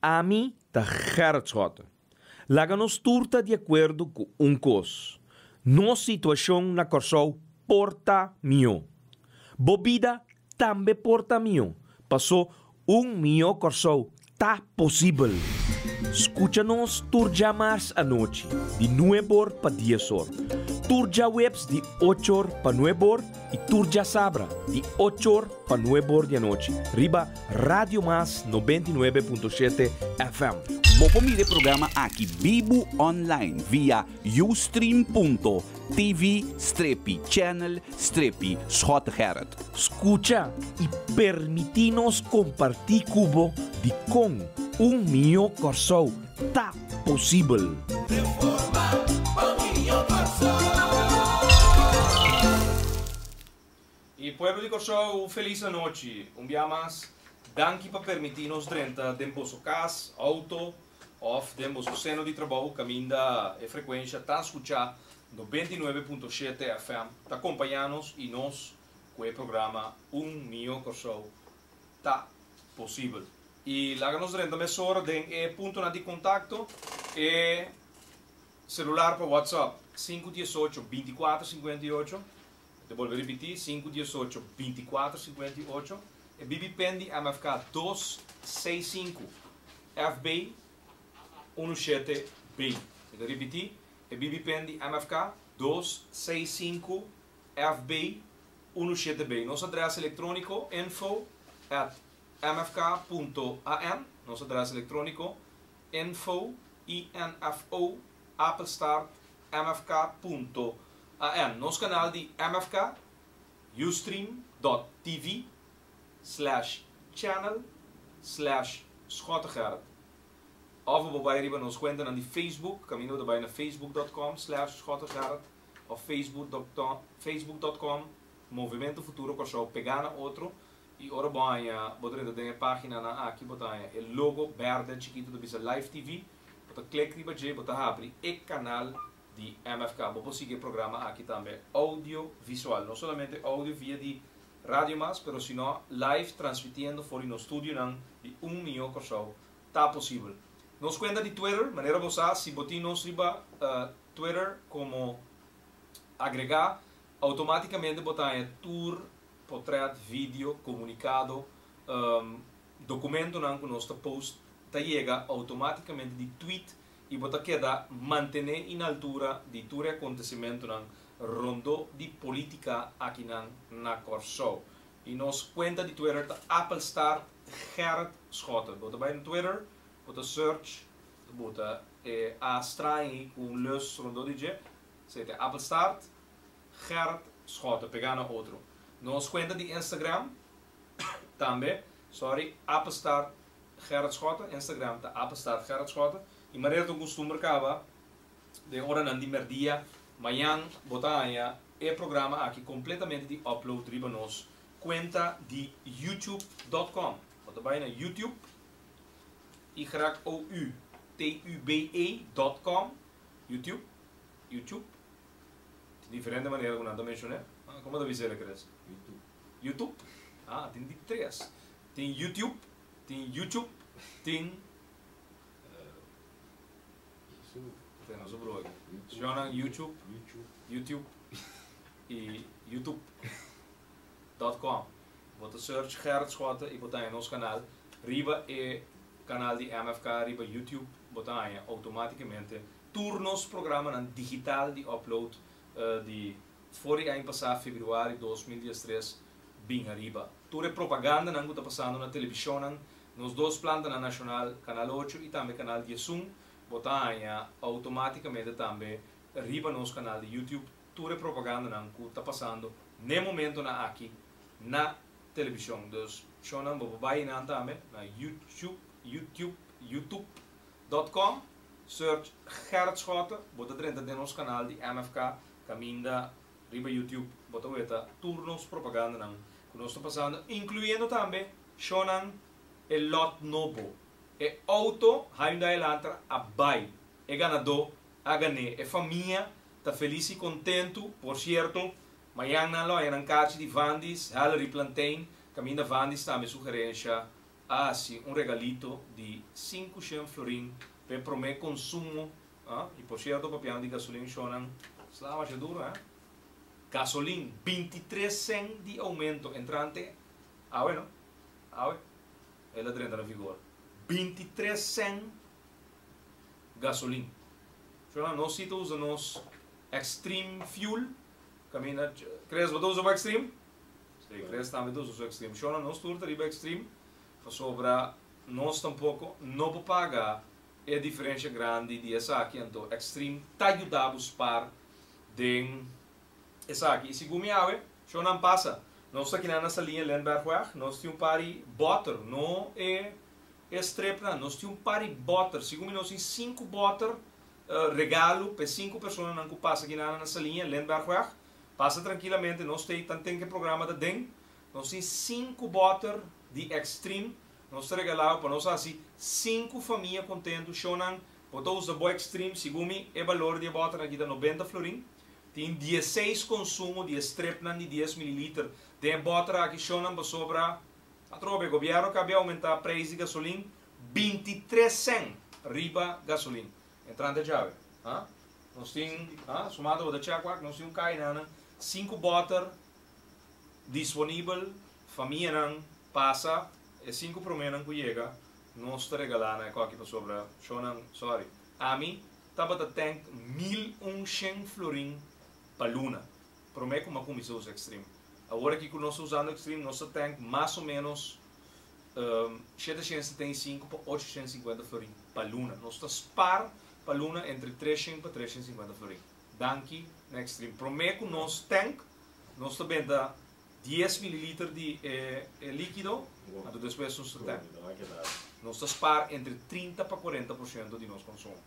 Ami ta Gerrit Schotte. Laga nos tur ta di akuerdo ku un kos, nos situashon na Kòrsou por ta mihó. Bo bida tambe por ta mihó, pasó un mihó Kòrsou ta posibel. Skucha nos tur djamars anochi di nueb'or pa dies'or, tur djaweps di och'or pa nueb'or i tur djasabra di och'or pa nueb'or di anochi riba Radio Mas 99.7 FM. Bo por mira e programa aki bibu online via ustream.tv strepi channel strepi Schottegerrit. Skucha i permití nos kompartí ku bo dikon un mihó Kòrsou ta posibel. I pueblo di Kòrsou, un felis anochi. Un bia mas, danki pa permití nos drenta den boso kas, outo òf den boso seno di trabou kaminda e frekuensha tan skuchá 99.7 FM ta kompañá nos i nos ku e programa Un Mihó Kòrsou Ta Posibel. I laga nos drenta mesora den e puntonan di kontakto, e selular pa WhatsApp sinku diesocho bintikuater sinkuenta i ocho, Mi ta bolbe ripití, sinku diesocho bintikuater sinkuenta i ocho, e bibi pen di MFK dos seis sinku FB unu shete B. Mi ta ripití, e bibi pen di MFK dos seis sinku FB unu shete B. Nos adrès elektróniko info at mfk punto an. Nos adrès elektróniko info, I-N-F-O, apenstaart mfk punto an. Nos kanal di MFK, ustream dot tv slash channel slash Schottegerrit. Of bo bai riba nos kuentanan di Facebook, kaminda bo ta bai na facebook dot com slash Schottegerrit of facebook dot facebook dot com Movimento Futuro Kòrsou pegá na otro i ora bo haña bo drenta den e páginanan aki bo ta haña e logo bèrdè chikitu ta bisa Live TV. Bo ta klik riba dje, bo ta habri e kanal di MFK. Bo por sigui e programa aki tambe audio visual. No solamente audio via di Radio Mas, pero sino live transmitiendo for di nos studionan di Un Mihó Kòrsou ta posibel. Nos kuenta di Twitter, manera bo sa, si bo tin nos riba Twitter komo agregá, outomátikamente bo ta haña tur potrèt, video, komunikado, Dokumentonan ku nos ta post ta yega outomátikamente di tweet i bo ta keda mantené in altura di tur e akontesimentunan rondó di polítika akinan na Kòrsou. I nos kuenta di Twitter ta Appelstaart Gerrit Schotte. Bo ta bai na Twitter, bo ta search, bo ta e A strañi ku un lus rondó di dje, esei ta Appelstaart Gerrit Schotte, pegá na otro. Nos kuenta di Instagram. Tambe, sorry, Apenstaart Gerrit Schotte, Instagram ta Apenstaart Gerrit Schotte. I manera ta un kustumber kaba den oranan di merdia, mañan bo ta haña e programa aki kompletamente di upload riba nos kuenta di youtube dot com. Bo ta bai na youtube, Y-O-U-T-U-B-E dot com, youtube, youtube, tin diferente manera ku nan ta menshon'é. Komo ta bisa el, Chris? Youtube. YouTube? Ah, tin di tres. Tin YouTube, tin YouTube, tin. Te nos bro aki. Shona YouTube, YouTube i YouTube dot com. Bo ta search Gerrit Schotte i bo ta haña nos kanal. Riba e kanal di MFK riba YouTube bo ta haña outomátikamente tur nos programanan digital di upload di For di aña pasá, februari 2013, bin ariba. Tur e propagandanan ku ta pasando na televishonnan, nos dos plantanan nashonal, Kanal ocho i tambe Kanal diesun, bo ta haña outomátikamente tambe riba nos kanal di YouTube tur e propagandanan ku ta pasando n'e momentonan aki na televishon. Dus, shonnan, bo por bai einan tambe na YouTube, YouTube, youtube dot com, search Gerrit Schotte, bo ta drenta den nos kanal di MFK. Caminda riba YouTube bo ta weta tur nos propagandanan cu nos ta pasando incluyendo tambe shownan e lot nobo. E auto Hyundai Elantra a bay. E ganador a gané. E famia ta feliz y contento. Por cierto, mañan nan lo haya nan carchi di Vandy's, Hillary Plantain, caminda Vandy's tambe su gerencia a. a hasi un regalito di 500 florin pa promé konsumo. Ah, i por sierto, papiando di gasolin, shonnan, sla masha duru, eh? Gasolin, 23 sèn di oumento entrante awe, no? Awe, el a drenta na vigor. 23 sèn gasolin. Shonnan, nos si ta usa nos Extreme Fuel, kaminda, Chris, bo ta usa bo Extreme? Si, Chris tambe ta usa su Extreme. Shonnan, nos tur ta riba Extreme, pasobra nos tampoko no por paga e diferensia grandi di esaki, anto Extreme ta yuda bo spar den esaki. I segun mi awe, shonnan, pasa. Nos ta akinan na Saliña Lindberghweg, nos tin un par di bòter, no e stripnan, nos tin un par di bòter. Segun mi nos tin sinku bòter regalo pa e sinku personanan ku pasa akinan na Saliña Lindberghweg. Pasa trankilamente, nos ta tanten ku e programa ta den. Nos tin sinku bòter di Extreme, nos ta regalá pa nos hasi sinku famia kontentu. Shonnan, bo ta usa bo Extreme, segun mi e balor di e bòter aki ta 90 florin. Tin 16 konsumo di e stripnan di 10 mililiter den e bòter aki, shonnan, pasobra atrobe gobièrnu a kaba di oumentá preis di gasolin 23 sèn riba gasolin. Entrante djawe. Ah? Nos tin, ah, sumado bo ta check wak, nos tin un kai nan, sinku bòter disponibel, famianan pasa, e sinku proménan ku yega, nos ta regalá nan e kòki pasobra, shonnan, sorry. Ami tabata tank 1100 florin pa luna. Promé ku m'a kuminsá usa Extreme. Awor aki ku nos ta usando Extreme, nos ta tank mas o ménos 775 pa 850 florin pa luna. Nos ta spar pa luna entre 300 pa 350 florin. Danki na Extreme. Promé ku nos tank, nos ta benta 10 mililiter di líkido, anto despues nos ta tank. Nos ta spar entre 30 pa 40% di nos konsumo.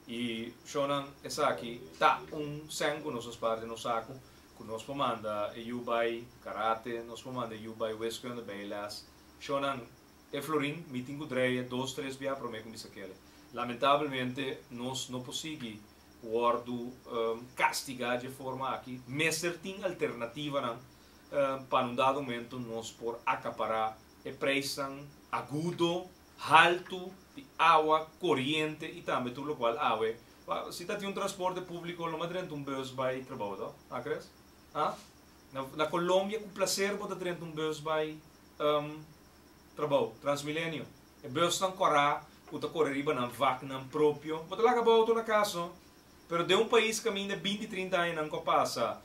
I shonnan, esaki ta un sèn ku nos a spar den nos saku, ku nos por manda e yu bai karate, nos por manda e yu bai wiskunde, bijles. Shonnan, e florin, mi tin ku drei dos, tres bia promé ku mi sak'é. Lamentablemente, nos no por sigui wòrdu kastigá di forma aki. Mester tin alternativanan pa un dado momento nos por akapará e preisnan agudo, haltu di awa, koriente i tambe tur lokual awe. Si ta tin un transporte públiko, lo m'a drenta un bùs bai trabou, no? Ah, Chris? Ah? Na Colombia, ku plaser bo ta drenta un bùs bai trabou, Transmilenio. E bùsnan kòrá ku ta kore riba nan vaknan propio. Bo ta laga bo outo na kas, no? Pero den un pais kaminda 20, 30 añanan ku a pasa,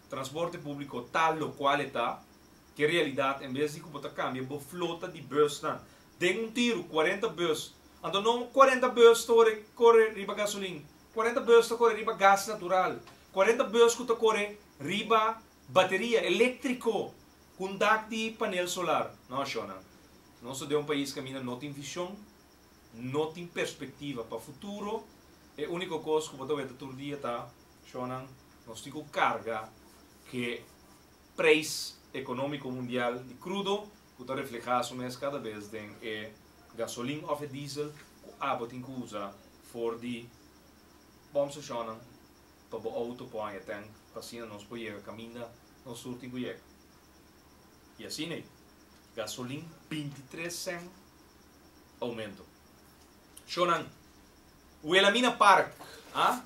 transporte públiko tal lokual e ta, ku realidat, en bes di ku bo ta kambia bo flota di bùsnan den un tiru, 40 bùs. Anto no 40 bùs ta kore riba gasolin, 40 bùs ta kore riba gas natural, 40 bùs ku ta kore riba bateria eléktriko, ku dak di panel solar. No, shonnan. Nos ta den un pais kaminda no tin vishon, no tin perspektiva pa futuro. E úniko kos ku bo ta weta tur dia ta, shonnan, nos tin ku karga ku preis ekonómiko mundial di krudo, ku ta reflehá su mes kada bes den e gasolin òf e diesel ku abo tin ku usa for di pompstationnan pa bo outo por haña tank pa asina nos por yega kaminda nos tur tin ku yega. I asina, gasolin 23 sèn oumento. Shonnan, Wilhelmina Park, ah?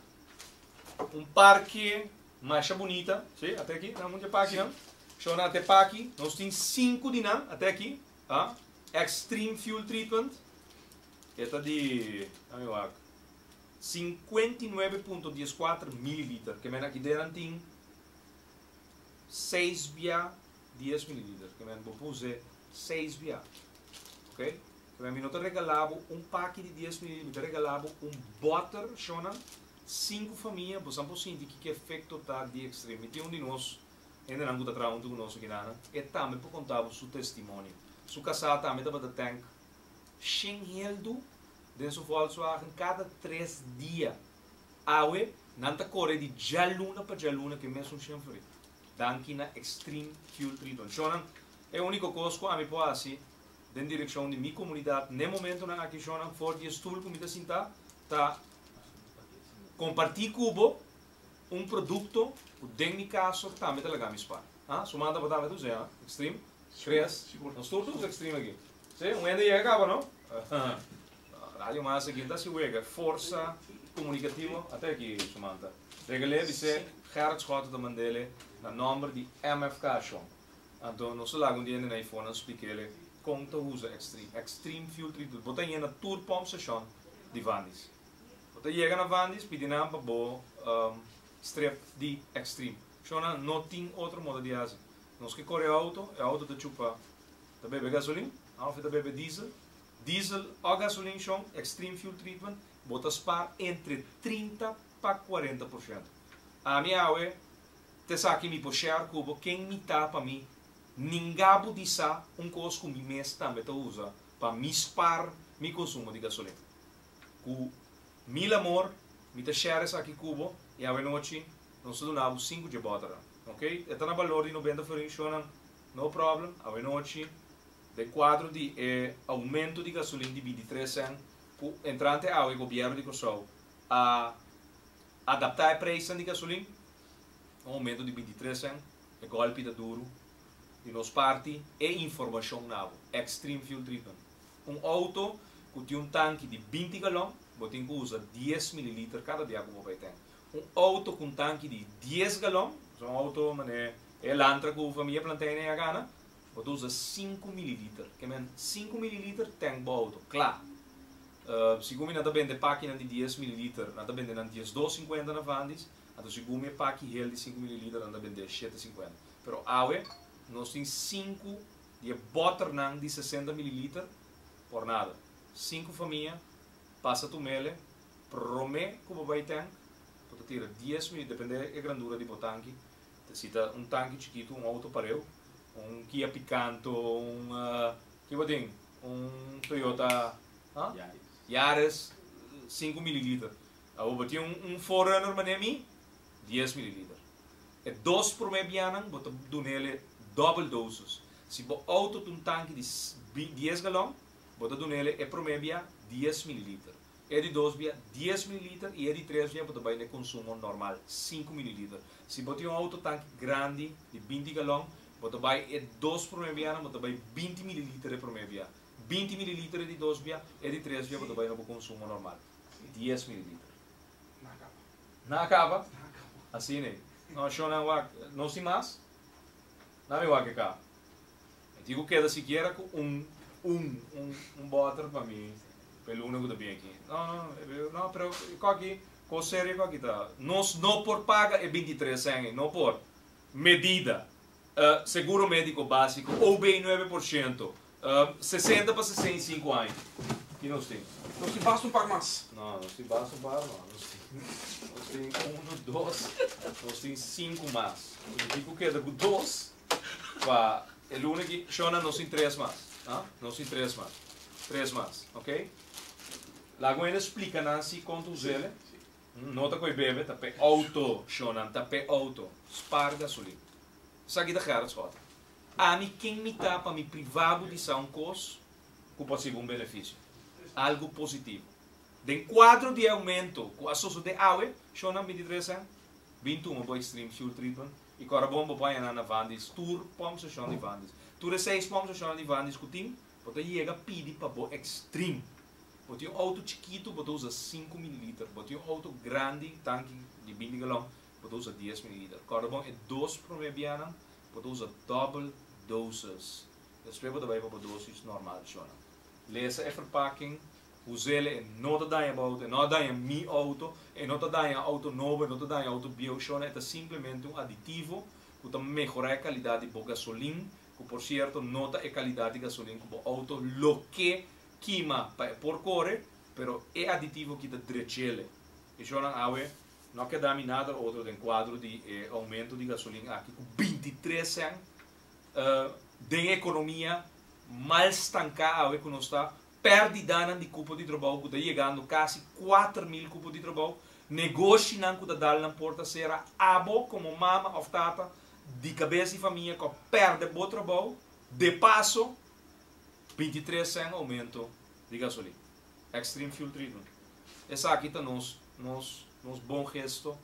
Un parke masha bunita, si, te aki, nan munti parke nan. Shonnan, te parke, nos tin sinku di nan, te aki, ah? Extreme Fuel Treatment. E ta di, ami wak, 59.14 mililiter. Ke men aki den tin 6 bia 10 mililiter. Ke men bo por usa 6 bia. Ok? Ke men mi no ta regalá bo un paki di 10 mililiter, mi ta regalá bo un bòter, shonnan, sinku famia, bo por sinti ki efekto ta di Extreme. Mi tin un di nos, hendenan ku ta traha huntu ku nos aki nan, e tambe por konta su testimonio. Su kasá tambe tabata tank 100 heldu den su Volkswagen kada 3 dia. Awe, nan ta kore di djaluna pa djaluna ku e mesun 100 florin. Danki na Extreme Fuel Treatment. Shonnan, e úniko kos ku ami por hasi den direkshon di mi komunidat, na e momentonan aki, shonnan, for di e stul ku mi ta sintá, ta kompartí ku bo un produkto ku den mi kaso tambe ta laga mi spar. Ah, sumando pa tambe ta usa, Extreme? Chris? Nos tur ta usa Extreme aki. Si, un hende yega kaba, no? Radio Mas aki ta si wega. Forsa komunikativo. Ata aki, Samantha. Regal'é bis'é Gerrit Schotte ta mand'é na nòmber di MFK shon. Anto nos ta laga un di hende na e fonan splik'é kon ta usa Extreme. Extreme Fuel Treatment. Bo ta yena tur pòmpstashon di Vandy's. Bo ta yega na Vandy's pidi nan pa bo strip di Extreme. Shonnan no tin otro moda di hasi. Nos ke kore outo, e outo ta chupa, ta bebe gasolin òf e ta bebe diesel. Diesel òf gasolin shon, Extreme Fuel Treatment, bo ta spar entre 30 pa 40%. Ami awe ta esaki mi por share ku bo ken mi ta pa mi ninga bo di sa un kos ku mi mes tambe ta usa pa mi spar mi konsumo di gasolin. Ku mil amor mi ta share esaki ku bo i awe nochi nos ta duna bo sinku dje bòternan. Ok, e ta na balor di 90 florin shonnan, no problem, awe nochi den kuadro di e oumento di gasolin di 23 sèn ku entrante awe gobièrnu di Kòrsou a adaptá e preisnan di gasolin, un oumento di 23 sèn, e gòlpi ta duru di nos parti e informashon na bo, Extreme Fuel Treatment. Un outo ku tin un tanki di 20 galòn, bo tin ku usa 10 mililiter kada bia ku bo bai tèn. Un outo ku un tanki di 10 galòn, un outo manera e Elantra ku famia Plantijn a gana, bo ta usa 5 mililiter. Ke men 5 mililiter tènk bo outo, kla. Segun mi nan ta bende pakinan di 10 mililiter, nan ta bende nan 12,50 na Vandy's, anto segun mi e paki hel di 5 mililiter nan ta bende 7,50. Pero awe nos tin 5 di e bòternan di 60 mililiter por nada. 5 famia pasa tumele, promé ku bo bai tènk, bo ta tira 10 mil, depende e grandura di bo tanki. Si ta un tanki chikitu, un outo pareu, un Kia Picanto, un ki bo tin? Un Toyota Yaris, 5 mililiter. Awor bo tin un 4Runner manera mi, 10 mililiter. E dos promé bianan bo ta dun'el double doses. Si bo outo ta un tanki di 10 galòn, bo ta dun'el e promé bia 10 mililiter. E di dos bia 10 mililiter i e di tres bia bo ta bai na e konsumo normal, 5 mililiter. Si bo tin un outo tanki grandi di 20 galòn, bo ta bai e dos promé bianan bo ta bai 20 mililiter e promé bia. 20 mililiter e di dos bia, e di tres bia bo ta bai na bo konsumo normal, 10 mililiter. Na kaba? Asina ei. No, shonnan wak, nos tin mas? Na mi wak e ka. Mi tin ku keda sikiera ku un, un, un, un bòter pa mi, pa e luna ku ta bin aki. No, no, no, pero koki, kos serio koki ta. Nos no por paga e 23 sèn ei, no por. Medida, seguro médiko básiko, OB 9%, 60 pa 65 aña. Ki nos tin? Nos tin basta un par mas. No, nos tin basta un par no. Nos tin, nos tin uno, dos, nos tin sinku mas. Mi tin ku keda ku dos pa e luna aki. Shona, nos tin tres mas. Ah, nos tin tres mas. Tres mas, ok? Laga un hende splika nan si kon ta us'el. No ta koe bebe, ta p'e outo, shonnan, ta p'e outo. Spar gasolin. Esaki ta Gerrit Schotte. Ami ken mi ta pa mi priva bo di sa un kos ku por siba un benefisio? Algu positivo. Den kuadro di e oumento ku a sosodé awe, shonnan 23 sèn, bin tuma bo Extreme Fuel Treatment i kòrda bon bo por haña nan na Vandy's, tur pòmpstashon di Vandy's. Tur e seis pòmpstashonnan di Vandy's ku tin, bo ta yega pidi pa bo Extreme. Bo tin un outo chikitu, bo ta usa 5 mililiter. Bo tin un outo grandi, tanki di 20 galòn, bo ta usa 10 mililiter. Kòrda bon e dos promé bianan bo ta usa double doses. Despues bo ta bai pa bo dosis normal, shona. Lesa e verpakking, us'el, e no ta daña bo outo, e no a daña mi outo, e no ta daña outo nobo, e no ta daña outo bieu, shona, e ta simplemente un aditivo ku ta mehorá e kalidat di bo gasolin, ku por sierto no ta e kalidat di gasolin ku bo outo lo ke kima pa e por kore, pero e aditivo ki ta drech'el. E shonnan awe no a keda mi nada otro den kuadro di e oumento di gasolin aki ku 23 sèn den e ekonomia mal stanká awe ku nos ta, pèrdidanan di kupo di trabou ku ta yegando kasi 4000 kupo di trabou, negoshinan ku ta dal nan porta sera, abo komo mama òf tata di kabes di famia ku a pèrdè bo trabou, de paso 23 sèn oumento di gasolin. Extreme Fuel Treatment. Esaki ta nos nos nos bon gesto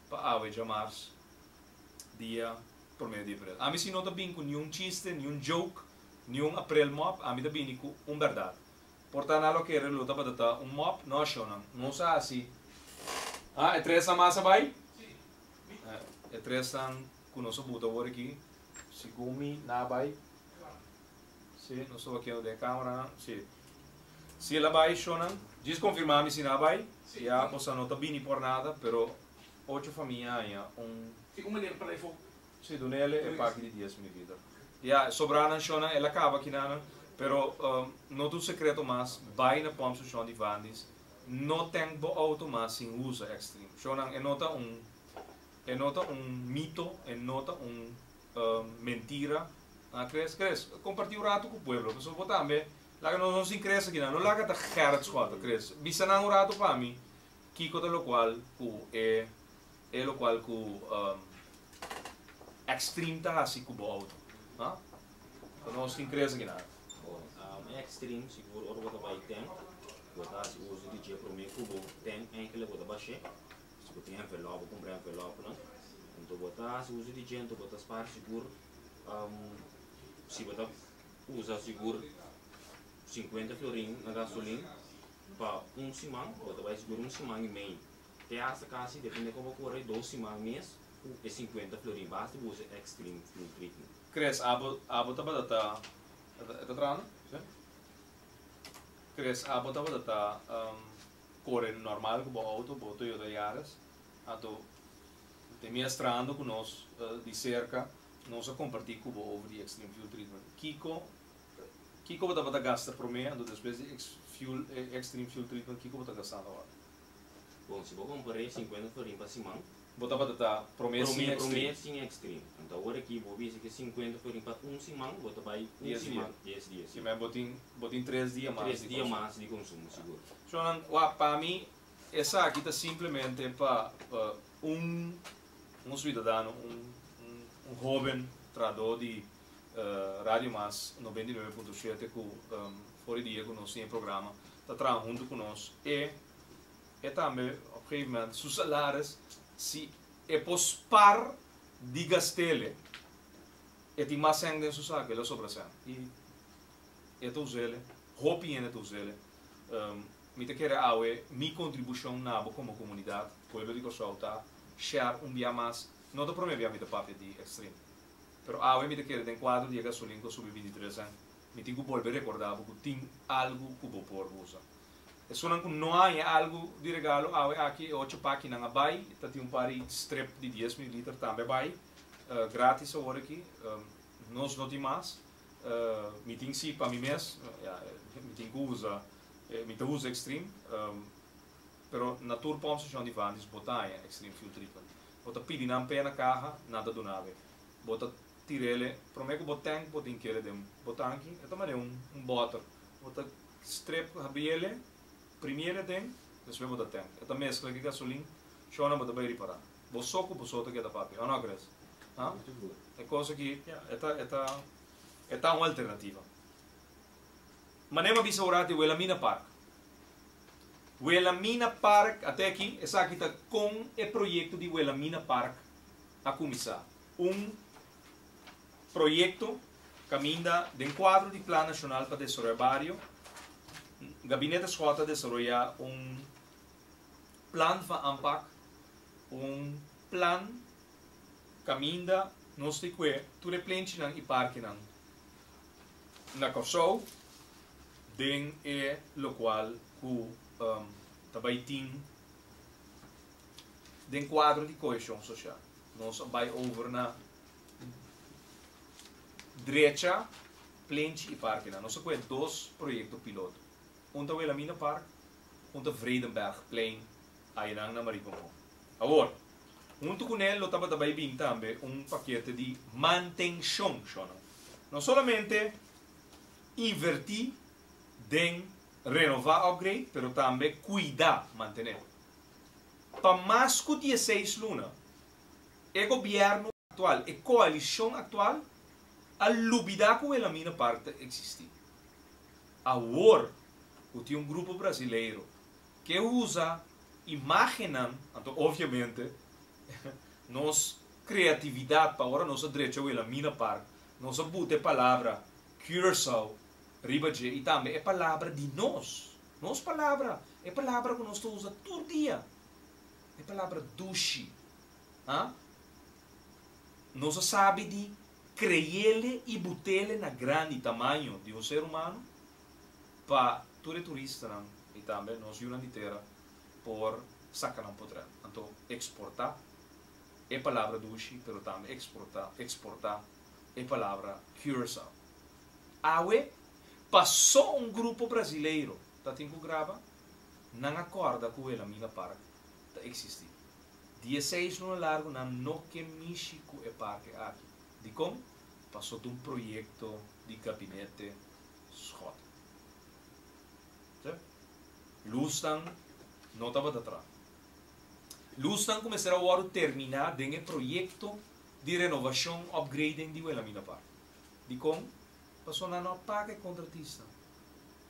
pa awe djamars dia promé di aprel. Ami si no ta bin ku niun chiste, niun joke. Niun april mop, ami ta bini ku un bèrdat. Por ta nan lo kere lo tabata ta un mop, no shownan. Nos a hasi. Ah, e tresnan mas a bai? E tresnan ku nos a buta awor aki, segun mi, nan a bai. Si, nos ta wakiendo den e cameranan. Si. Si el a bai, shownan, djis konfirmá mi si nan a bai. Ya boso no ta bini por nada, pero ocho famia a haña un. Si, un meneer para efo. Si, dunele e paki di dies mililiter. Ya, sobranan shownan, el a kaba kinanan, pero no ta un sekreto mas, bai na pòmpstashon di Vandis, no tènk bo outo mas sin usa Extreme. Shownan, e no ta un, e no ta un mito, e no ta un mentira. Ah, Chris, Chris, kompartí un ratu ku pueblo, pasobra bo tambe, laga nos no sin Chris akinan, no laga ta Gerrit Schotte, Chris, bisa nan un ratu pa mi, kiko ta lokual ku e. E lokual ku Extreme ta hasi ku bo outo. Ha? Ta nos tin kres aki nan. Bon, e Extreme sigur ora bo ta bai tank, bo ta hasi uso di dje promé ku bo tank enkele bo ta bash'é. Si bo tin envelòp, bo kumpra envelòpnan. Anto bo ta hasi uso di dje, anto bo ta spar sigur si bo ta usa sigur sinkuenta florin na gasolin pa un siman, bo ta bai sigur un siman i mei. Te hasta casi depende con bo core dos siman mes cu e 50 florin basta bo usa extreme fuel treatment. Chris, abo abo tabata ta e ta trahando? Si. Chris, abo tabata ta core normal cu bo auto, bo Toyota Yaris, anto te mes trahando cu nos di cerca, nos a comparti cu bo over di extreme fuel treatment. Kico kico bo tabata gasta prome anto despues di fuel extreme fuel treatment kico bo ta gastando awor? Bon, si bo kompar'é 50 florin pa siman. Bo tabata ta promé sin extreme. Promé sin extreme. Anto awor aki bo bisa ke 50 florin pa un siman, bo ta bai un siman, dies dia. Si, men bo tin, bo tin tres dia mas di konsumo. Tres dia mas di konsumo, sigur. Shonnan, wak, pa mi esaki ta simplemente pa un, un suidadano, un, un hoben trahadó di Radio Mas 99.7 ku for di dia ku nos tin e programa ta traha huntu ku nos e E tambe op gegeven moment su salaris si e por spar di gastele e tin mas sèn den su sako el a sobra sèn i e ta usele hopi hende ta usele mi ta kere awe mi kontribushon na bo komo komunidat pueblo di Kòrsou ta share un bia mas no ta prome bia mi ta papia di extreme pero awe mi ta kere den kuadro di e gasolin ku a subi 23 sèn mi tin ku bolbe rekorda bo ku tin algu ku bo por usa. Esunnan ku no haña algu di regalo awe aki, e ocho pakinan a bai. Ta tin un par di strip di dies mililiter tambe a bai gratis awor aki. Nos no tin mas. Mi tin si pa mi mes, ya, mi tin ku usa, mi ta usa Extreme, pero na tur pompstation di Vandy's bo ta haña Extreme Fuel Treatment. Bo ta pidi nan p'e na kaha, nan ta duna bo. Bo ta tir'el promé ku bo tank bo tin kere den bo tanki, e ta manera un bòter. Bo ta Strip habiele, primiele den, despues bo ta tank. E ta mezcla ki gasolin, shona bo ta bay ripara. Bo so cu bo so ta keda papia, o no Chris? Ha? E cos aki, ya, e ta, e ta, e ta un alternativa. Manera mi a bisa ora di Wilhelmina Park. Wilhelmina Park, ate aki, esaki ta con e proyecto di Wilhelmina Park a cuminsa. Un Proyekto kaminda den kuadro di Plan Nashonal pa Desaroyá Bario, Gabinete Schotte a desaroyá un plan van aanpak, un plan kaminda nos ta kue tur e plenchinan i parkenan na Kòrsou den e lokual ku ta bai tin den kuadro di koheshon sosial. Nos a bai over na Drecha plenchi i parkenan. Nos a kohe dos proyekto piloto. Un ta Wilhelmina Park, un ta Vredenbergplein ayanan na Maricongo. Awor, huntu kuné lo tabata bai bin tambe un pakete di mantenshon, shònan. No solamente invertí den renová, upgrade, pero tambe kuida, mantené. Pa mas ku dieseis luna, E gobièrnu aktual, e koalishon aktual a lubidá ku Wilhelmina Park ta eksistí. Awor ku tin un grupo brasileiro ke usa imágennan, anto obviamente nos kreatividat pa ora nos a drecha Wilhelmina Park, nos a buta e palabra Curaçao riba dje i tambe e palabra di nos, nos palabra, e palabra ku nos ta usa tur dia, e palabra dushi, ha? Nos a sabi di kreyele i butele na grandi tamaño di un ser humano pa tur e turistanan i tambe nos yunan di tera por saka nan potrèt. Anto eksportá e palabra dushi pero tambe eksportá eksportá e palabra Curaçao. Awe pasó un grupo brazileiro ta tin ku graba, nan a kòrda ku Wilhelmina Park ta eksistí. Dieseis luna largu nan no ke mishi ku e parke aki. Dikon? Pasó ta un proyekto di gabinete Schotte. Sè? Lusnan no tabata tra. Lusnan ku mester a wòrdu terminá den e proyekto di renovashon, upgrading, di Wilhelmina Park. Dikon? Pasobra nan no a paga e kontratista.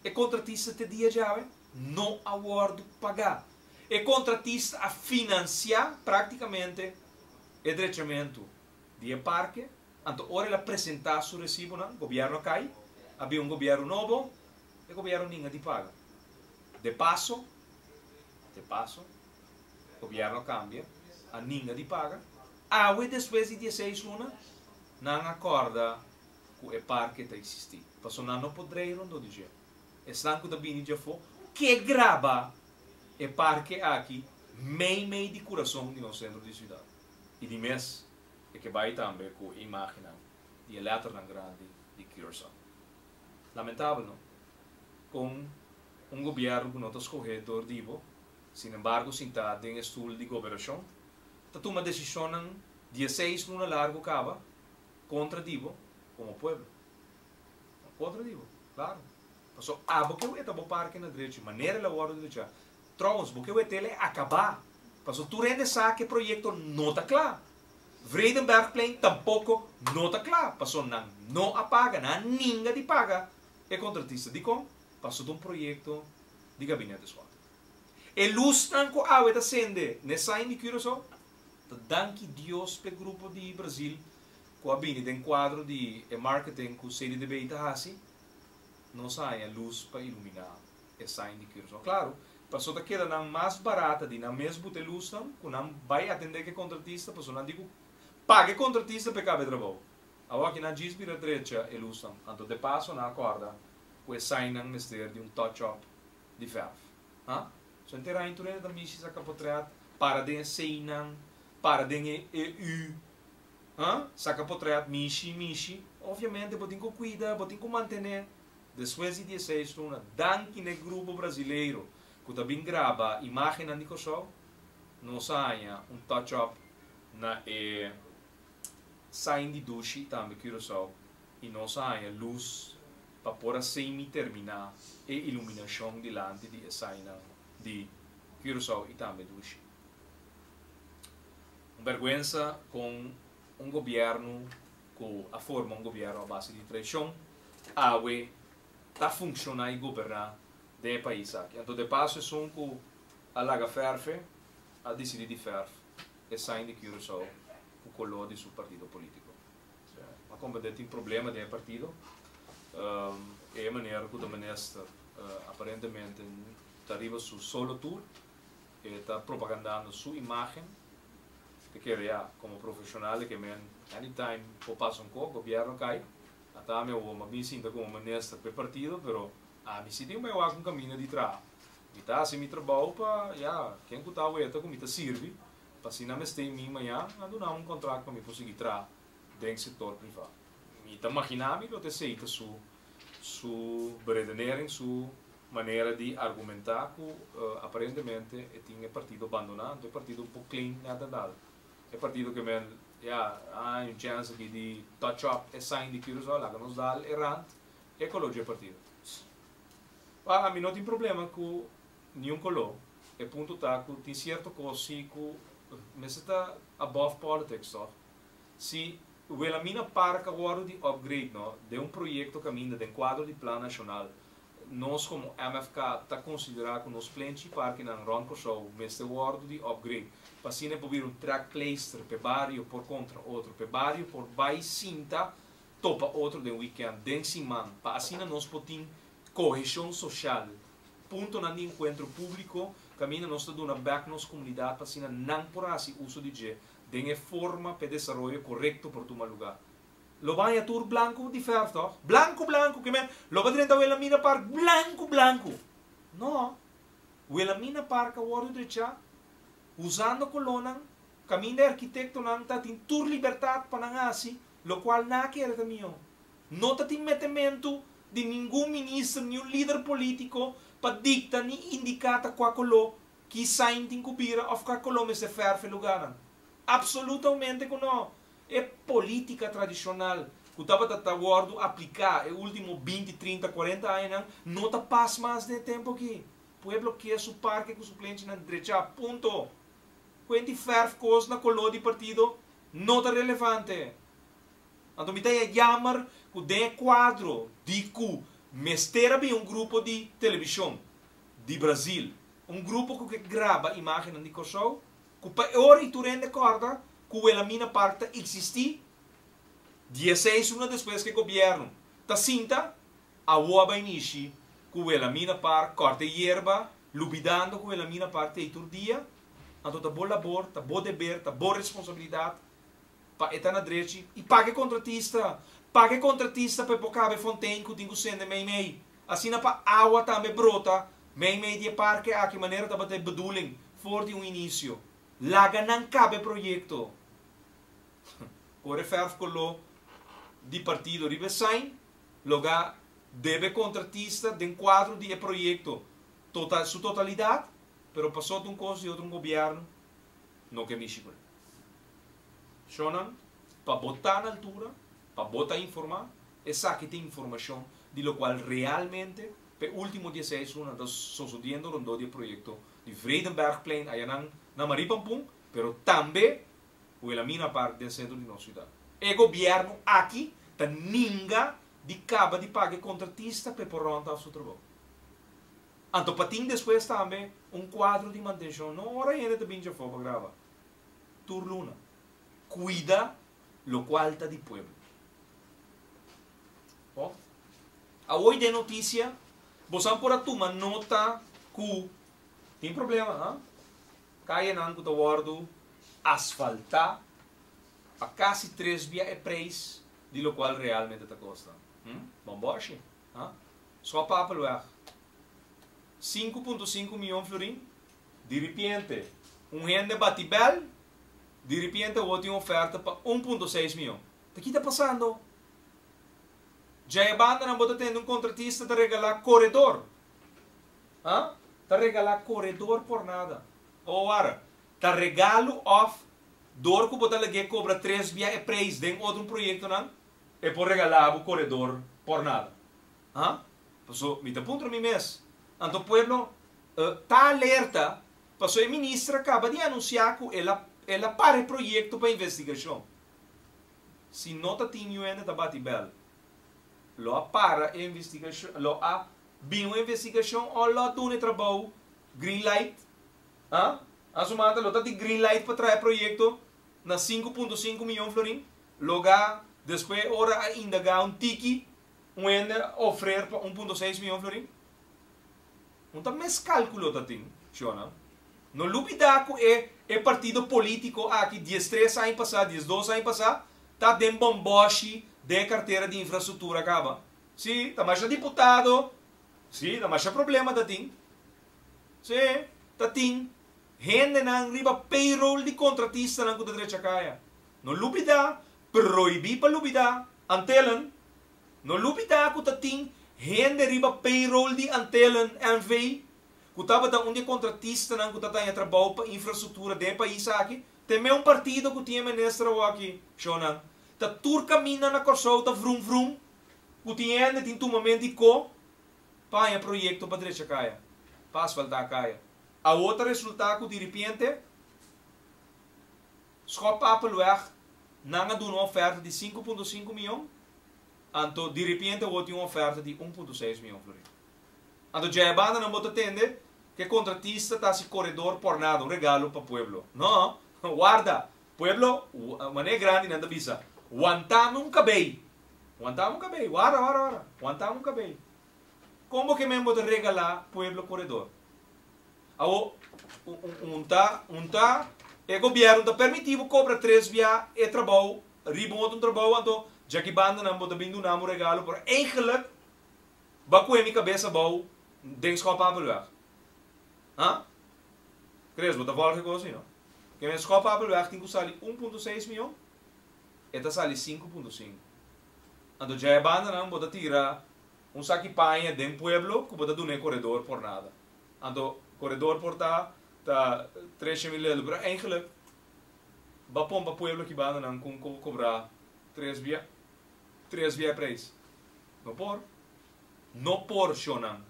E kontratista te dia djawe no a wòrdu pagá. E kontratista a finansiá práktikamente e drechamentu di e parke, anto ora el a presentá su resibonan, gobièrnu a kai, a bin un gobièrnu nobo, e gobièrnu ninga di paga. De paso, de paso, gobièrnu a kambia, a ninga di paga. Awe despues di dieseis luna, nan a kòrda ku e parke ta eksistí, pasobra nan no por drei rondó di dje. Esnan ku ta bini djafó ke graba e parke aki mei mei di kurason di nos sentro di siudat. I di mes e ke bai tambe ku e imágennan di e lèternan grandi di Curaçao. Lamentabel no? Kon un gobièrnu ku no ta skohé dor di bo, sinembargo sintá den e stul di goberashon, ta tuma desishonnan dieseis luna largu kaba kontra di bo komo pueblo. Kontra di bo, klaro. Paso abo ke weta bo parke na drechi, manera el a wòrdu drechá. Trouwens, bo ke weta el e akabá. Paso tur hende sa ku e proyekto no ta kla. Vredenbergplein tampoko no ta kla, paso nan no a paga, nan a ninga di paga e kontratista. Dikon? Paso ta un proyekto di Gabinete Schotten. E lusnan ku awe ta sende n'e sign di Curaçao ta danki Dios p'e grupo di Brazil ku a bini den kuadro di e marketing ku CDDB ta hasi, nos a haña lus pa iluminá e sign di Curaçao. Klaru, paso ta keda nan mas barata di nan mes buta e lusnan ku nan bai atendé ku e kontratista, paso nan di ku paga e kontratista pa e kaba e trabou. Awor aki nan djis bira drecha e lusnan, anto de paso nan a kòrda ku e signnan mester di un touch up di verf. Ha? So henter aña tur hende ta mishi saka potret, para den e C-nan, para den e e U. Ha? Saka potret, mishi, mishi. Obviamente bo tin ku kuida, bo tin ku mantené. Despues di dieseis luna, danki n'e grupo brazileiro ku ta bin graba imágennan di Kòrsou, nos a haña un touch up na e sign di dushi tambe Curaçao i nos a haña lus pa por a semi terminá e iluminashon dilanti di e signnan di Curaçao i tambe dushi. Un bèrgwensa kon un gobièrnu ku a forma un gobièrnu a base di traishon awe ta funshoná i goberná den e pais aki. Anto de paso esun ku a laga fèrfe a disidí di fèrf e sign di Curaçao ku koló di su partido polítiko. A comprende tin problema den e partido. E manera cu ta minister aparentemente ta riba su solo tour. E ta propagandando su imagen. Ta kere ya como profesional e ke men anytime por pasa un co, gobierno cay. Ata ami awor m'a bin sinta como minister p'e partido pero ami si tin un bay wak un caminda di traha. Mi ta haci mi trabao pa ya ken cu ta aweta cu mi ta sirbi Pa asina mester mi maña a duna un contract pa mi por sigui traha den sector priva. Mi ta magina mi lo ta esey ta su su beredenering, su manera di argumenta cu aparentemente e tin e partido bandona, anto e partido un por claim nada dal. E partido ke men ya a hay un chance aki di touch up e sign di Curaçao laga nos dal e rand e color dje partido. Pa ami no tin problema cu Niun koló. E punto ta ku tin sierto kos si ku mester ta above politics tòg. Si Wilhelmina Park a wòrdu di upgrade no den un proyekto kaminda den kuadro di Plan Nashonal nos komo MFK ta konsiderá ku nos plenchi parkenan rònt Kòrsou mester wòrdu di upgrade pa asina e por bira un trekpleister p'e bario por kontra otro, p'e bario por bai sinta. topa otro den weekend, den siman, pa asina nos por tin cohesion social, puntonan di encuentro publico caminda nos ta duna bek nos comunidad pa asina nan por haci uso di dje den e forma p'e desaroyo corecto por tuma lugar. Lo baña tur blanco di verf toch? Blanco blanco ke men lo ba drenta Wilhelmina Park blanco blanco. No, Wilhelmina Park a wordo drecha usando colornan caminda e arquitectonan ta tin tur libertad pa nan haci locual nan a kere ta miho. No ta tin metemento di ningun minister ni un lider politico pa dicta ni indica ta cua color ki sign tin cu bira of cua color mester verf e lugarnan. Absolutamente cu no. E politica tradicional cu tabata ta wordo aplica e ultimo binti, trinta, cuarenta añanan no ta pas mas den e tempo aki. Pueblo kier su parke cu su plenchinan drecha. Punto. Cuenti verf cos na color di partido no ta relevante. Anto mi ta ya jammer cu den e cuadro di cu mester a bin un grupo di television di Brazil, un grupo cu ke graba imagennan di Corsou, Ku pa e ora i tur hende kòrda ku Wilhelmina Park ta eksistí, dieseis luna despues ku e gobièrnu ta sinta, awo a bai mishi ku Wilhelmina Park kòrta e yerba, lubidando ku Wilhelmina Park ta ei tur dia. Anto ta bo labor, ta bo deber, ta bo responsabilidat pa e ta na drechi i paga e kontratista. Paga e kontratista pa e por kaba e fontein ku tin ku sende meimei. Asina pa awa tambe brota meimei di e parke aki manera tabata e bedoeling for di un inicio. Laga nan caba e proyecto. Core verf colo di partido riba e sign, loga debe contratista den cuadro di e proyecto total su totalidad, pero paso ta un cos di otro un gobierno no ke mishi cu el. Shonnan, pa bo ta na altura, pa bo ta informa, Esaki ta informashon di lokual realmente p'e último dieseis luna ta sosodiendo rondó di e proyekto di Vredenbergplein ayanan na Maripampun, pero tambe Wilhelmina Park den sentro di nos siudat. E gobièrnu aki ta ninga di kaba di paga e kontratista p'e por rònt af su trabou. Anto pa tin despues tambe un kuadro di mantenshon, no ora hende ta bin djafó pa graba tur luna. Kuida lokual ta di pueblo. Bo a oí den noticia, bosan por a tuma nota cu tin problema, ha? Cayenan cu ta wordo asfalta pa casi tres bia e prijs di locual realmente ta costa. Hm? Bomboshi, ha? Schopapelweg, 5.5 miyon florin, diripiente un hende bati bel, diripiente awor tin oferta pa 1.6 miyon. Ta ki ta pasando? Dja e bandanan bo ta tende un kontratista ta regalá koredor. Ha? Ta regalá koredor por nada. O wara, ta regalu òf dor ku bo ta lag'é kobra tres bia e preis den otro proyektonan, e por regalá bo koredor por nada. Ha? Paso mi ta puntra mi mes, anto pueblo ta alerta paso e minister a kaba di anunsiá ku el a el a para e proyekto pa investigashon. Si no ta tin niun hende ta bati bel, lo a para e investigashon, lo a bin un investigashon o lo a duna e trabou green light? Ha? Asumanta lo ta tin green light pa traha e proyekto na 5.5 miyon florin? Loga despues ora a indaga un tiki un hende a ofrer pa 1.6 miyon florin? Un ta mes kalkulo ta tin, shona. No lubida ku e e partido politiko aki 13 aña pasá, 12 aña pasá, ta den bòmbòshi den e kartera di infrastruktura kaba. Sí, ta masha diputado, sí, ta masha problema ta tin. Sí, ta tin hendenan riba payroll di kontratistanan ku ta drecha kaya. No lubida, prohibí pa lubida, Antelen, no lubida ku ta tin hende riba payroll di Antelen NV. Ku tabata un di e kontratistanan ku ta taña trabou pa infrastruktura den e pais aki, te me un partido ku tin e minister awoki, shownan. Ta tur kaminda na Kòrsou ta vrum vrum, ku tin hende tin tumament di ko pa haña proyekto pa drecha kaya, pa asfaltá kaya. Awo ta resultá ku diripiente Schopapelweg nan a duna un oferta di 5.5 mion, anto diripiente awo tin un oferta di 1.6 mion florin. Anto dja e bandanan bo ta tende ku e kontratista ta hasi koredor pòrnada, un regalo pa pueblo. No, warda! Pueblo, manera e grandinan ta bisa, wantami un kabei! Wantami un kabei. Warda, warda, warda. Wantami un kabei. Kon bo ke men bo ta regalá pueblo koredor? Awo, un ta, un ta, e gobièrnu ta permití bo kobra tres bia e trabou, riba un otro trabou, anto djaki bandanan bo ta bin duna un regalo, pero eigenlijk bo a kue mi kabes abou den Schopapelweg. Ha? Chris, bo ta volg e kos ei, no? Ke men Schopapelweg tin ku sali 1.6 mion, e ta sali 5.5. Anto dja e bandanan bo ta tira un saki paña den pueblo ku bo ta duna e koredor por nada. Anto koredor por ta ta treshe mil euro, pero eigenlijk bo a pompa pueblo ki bandanan ku ku kobra tres bia, tres bia e preis. No por. No por, shonnan.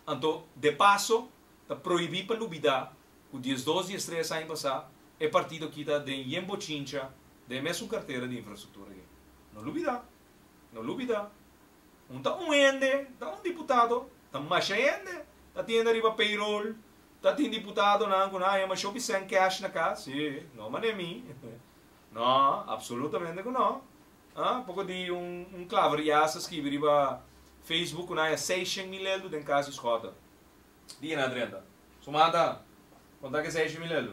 Anto, de paso, ta prohibí pa lubidá ku 12, 13 aña pasá e partido aki ta den yen bochincha den e mesun kartera di infrastruktura aki. No lubidá. No lubidá. Un ta un hende, ta un diputado, ta masha hende ta tin hende riba payroll, ta tin diputadonan ku nan haña masha hopi sèn cash na kas. Sí, no manera mi. No, absolutamente ku no. Ah, poko di un un klaverjas a skibi riba Facebook ku nan haña 600 mil eldo den kas di Schotten. Di na drenta. Su mata, konta ke 600 mil eldo.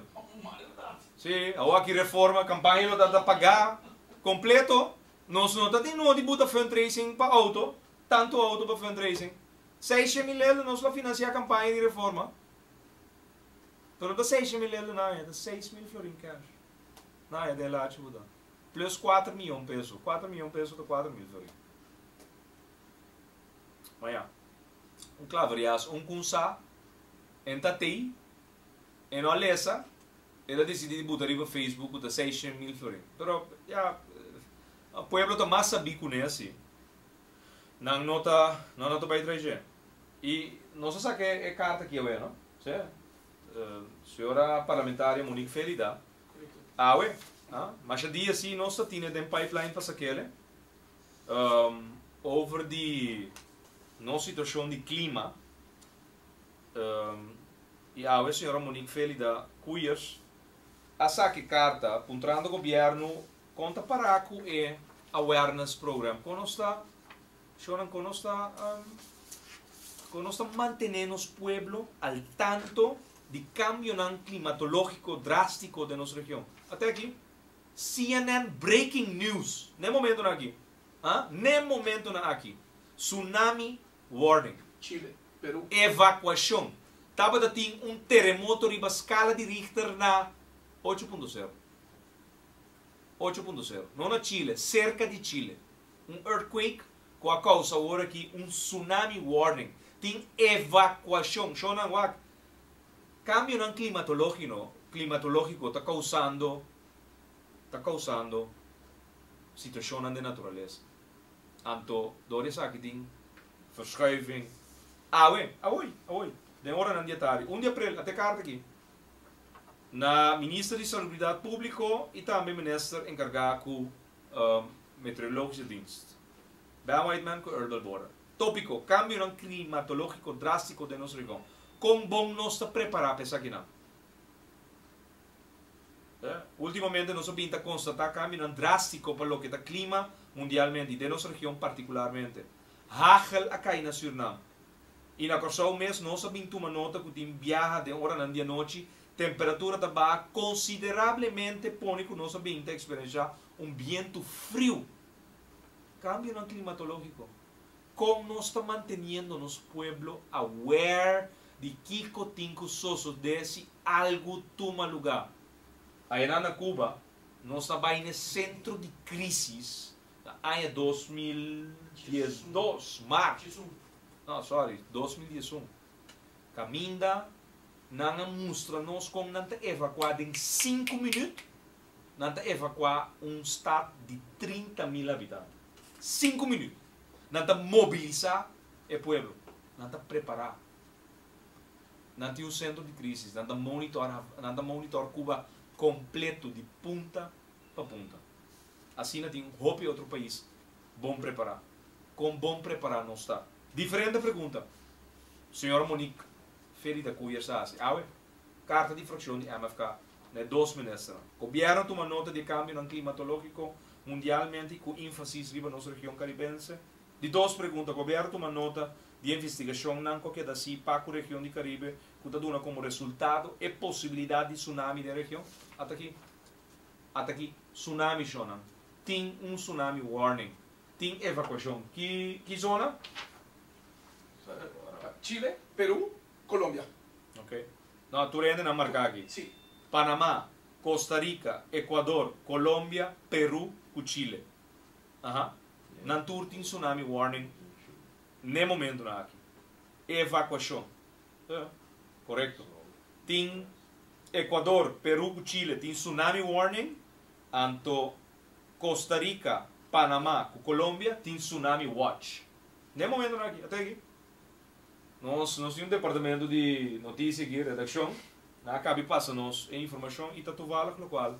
Sí, awor aki reforma, kampaña lo ta ta pagá kompleto. Nos no ta tin nodi buta fundraising pa auto, tantu auto pa fundraising. 600 mil eldo nos lo finansiá kampaña di reforma. Pero no ta 600 mil eldo nan haña, ta 6 mil florin cash. Nan haña den lachi buta. Plus 4 mion peso. 4 mion peso ta 4 mil florin. Maar ja, un klaverjas, un kunsa, en ta tei, en no a lesa, el a disidí di buta riba Facebook ku ta 600 mil florin. Pero, ja, pueblo ta mas sabí kuné así. Nan no ta, nan no ta bai traish'é. I nos a saka e karta aki awe, no? Sí. Señora parlamentaria Monique Felida, awe, ah, masha dia sí nos ta tine den pipeline pa sakele, over di nos situashon di klima. I awe señora Monique Felida Koeiers a saka e karta puntrando gobièrnu kon ta pará ku e awareness program. Kon nos ta, shownan, kon nos ta mantené nos pueblo al tanto di kambionan klimatológiko drástiko den nos region. Ate aki, CNN breaking news, n'e momentonan aki, ah, n'e momentonan aki, tsunami warning. Chile, Peru. Evakuashon. Tabata tin un teremoto riba skala di Richter na 8.0. 8.0. No na Chile, serka di Chile. Un earthquake ku a kousa awor aki un tsunami warning. Tin evakuashon. Shownan wak. Kambionan klimatológino, klimatológiko ta kousando situashonnan di naturalesa. Anto, dor esaki tin verschuiving. Awe, awe, awe. Den oranan di atardi. 1 di aprel, ate karta aki. Na Minister di Salubridat Públiko i tambe Minister enkargá ku Meteorologische Dienst. Ben Whiteman ku Earl Balbora. Tópiko, kambionan klimatológiko drástiko den nos region. Kon bon nos ta prepará pa esakinan? Últimamente nos a bin ta konstatá kambionan drástiko pa loke ta klima mundialmente i den nos region partikularmente. Hagel a kai na Surinam. I na Kòrsou mes nos a bin tuma nota ku tin biaha den oranan di anochi, temperatura ta baha konsiderablemente, pone ku nos a bin ta eksperensiá un bientu friu. Kambionan klimatológiko. Kon nos ta manteniendo nos pueblo aware di kiko tin ku sosodé si algu tuma lugá? Ayanan na Cuba, nos ta bai na sentro di krísis na aña 2012, mart. No, sorry, 2011. Kaminda nan a mustra nos kon nan ta evakuá den 5 minüt, nan ta evakuá un stat di 30 mil habitante. 5 minüt. Nan ta mobilisá e pueblo. Nan ta prepará. Nan tin un sentro di krísis. Nan ta monitor Cuba kompleto di punta pa punta. Asina tin hopi otro pais bon prepará. Kon bon prepará nos ta? Diferente pregunta. Señora Monique Felida Koeiers a hasi. Awe, karta di frakshon di MFK na dos minister. Gobièrnu tuma nota di kambionan klimatológiko. mundialmente i ku énfasis riba nos region karibense? Di dos pregunta, Gobièrnu tuma nota di e investigashonnan ku a keda hasí pa ku region di Karibe ku ta duna komo resultado e posibilidat di tsunami den region? Ata aki. Ata aki tsunami shonnan. Tin un tsunami warning. Tin evakuashon. Ki ki zona? Chile, Peru, Colombia. Ok. No, tur hende nan marka aki. Si. Panama, Costa Rica, Ecuador, Colombia, Peru ku Chile. Aha. Nan tur tin tsunami warning n'e momentunan aki. Evakuashon. Korekto. Tin Ecuador, Peru ku Chile tin tsunami warning, anto Costa Rica, Panama ku Colombia tin tsunami watch. N'e momentunan aki, ata aki. Nos nos tin un departamento di notisia aki, redakshon, nan a kabi pasa nos e informashon i ta toevallig lokual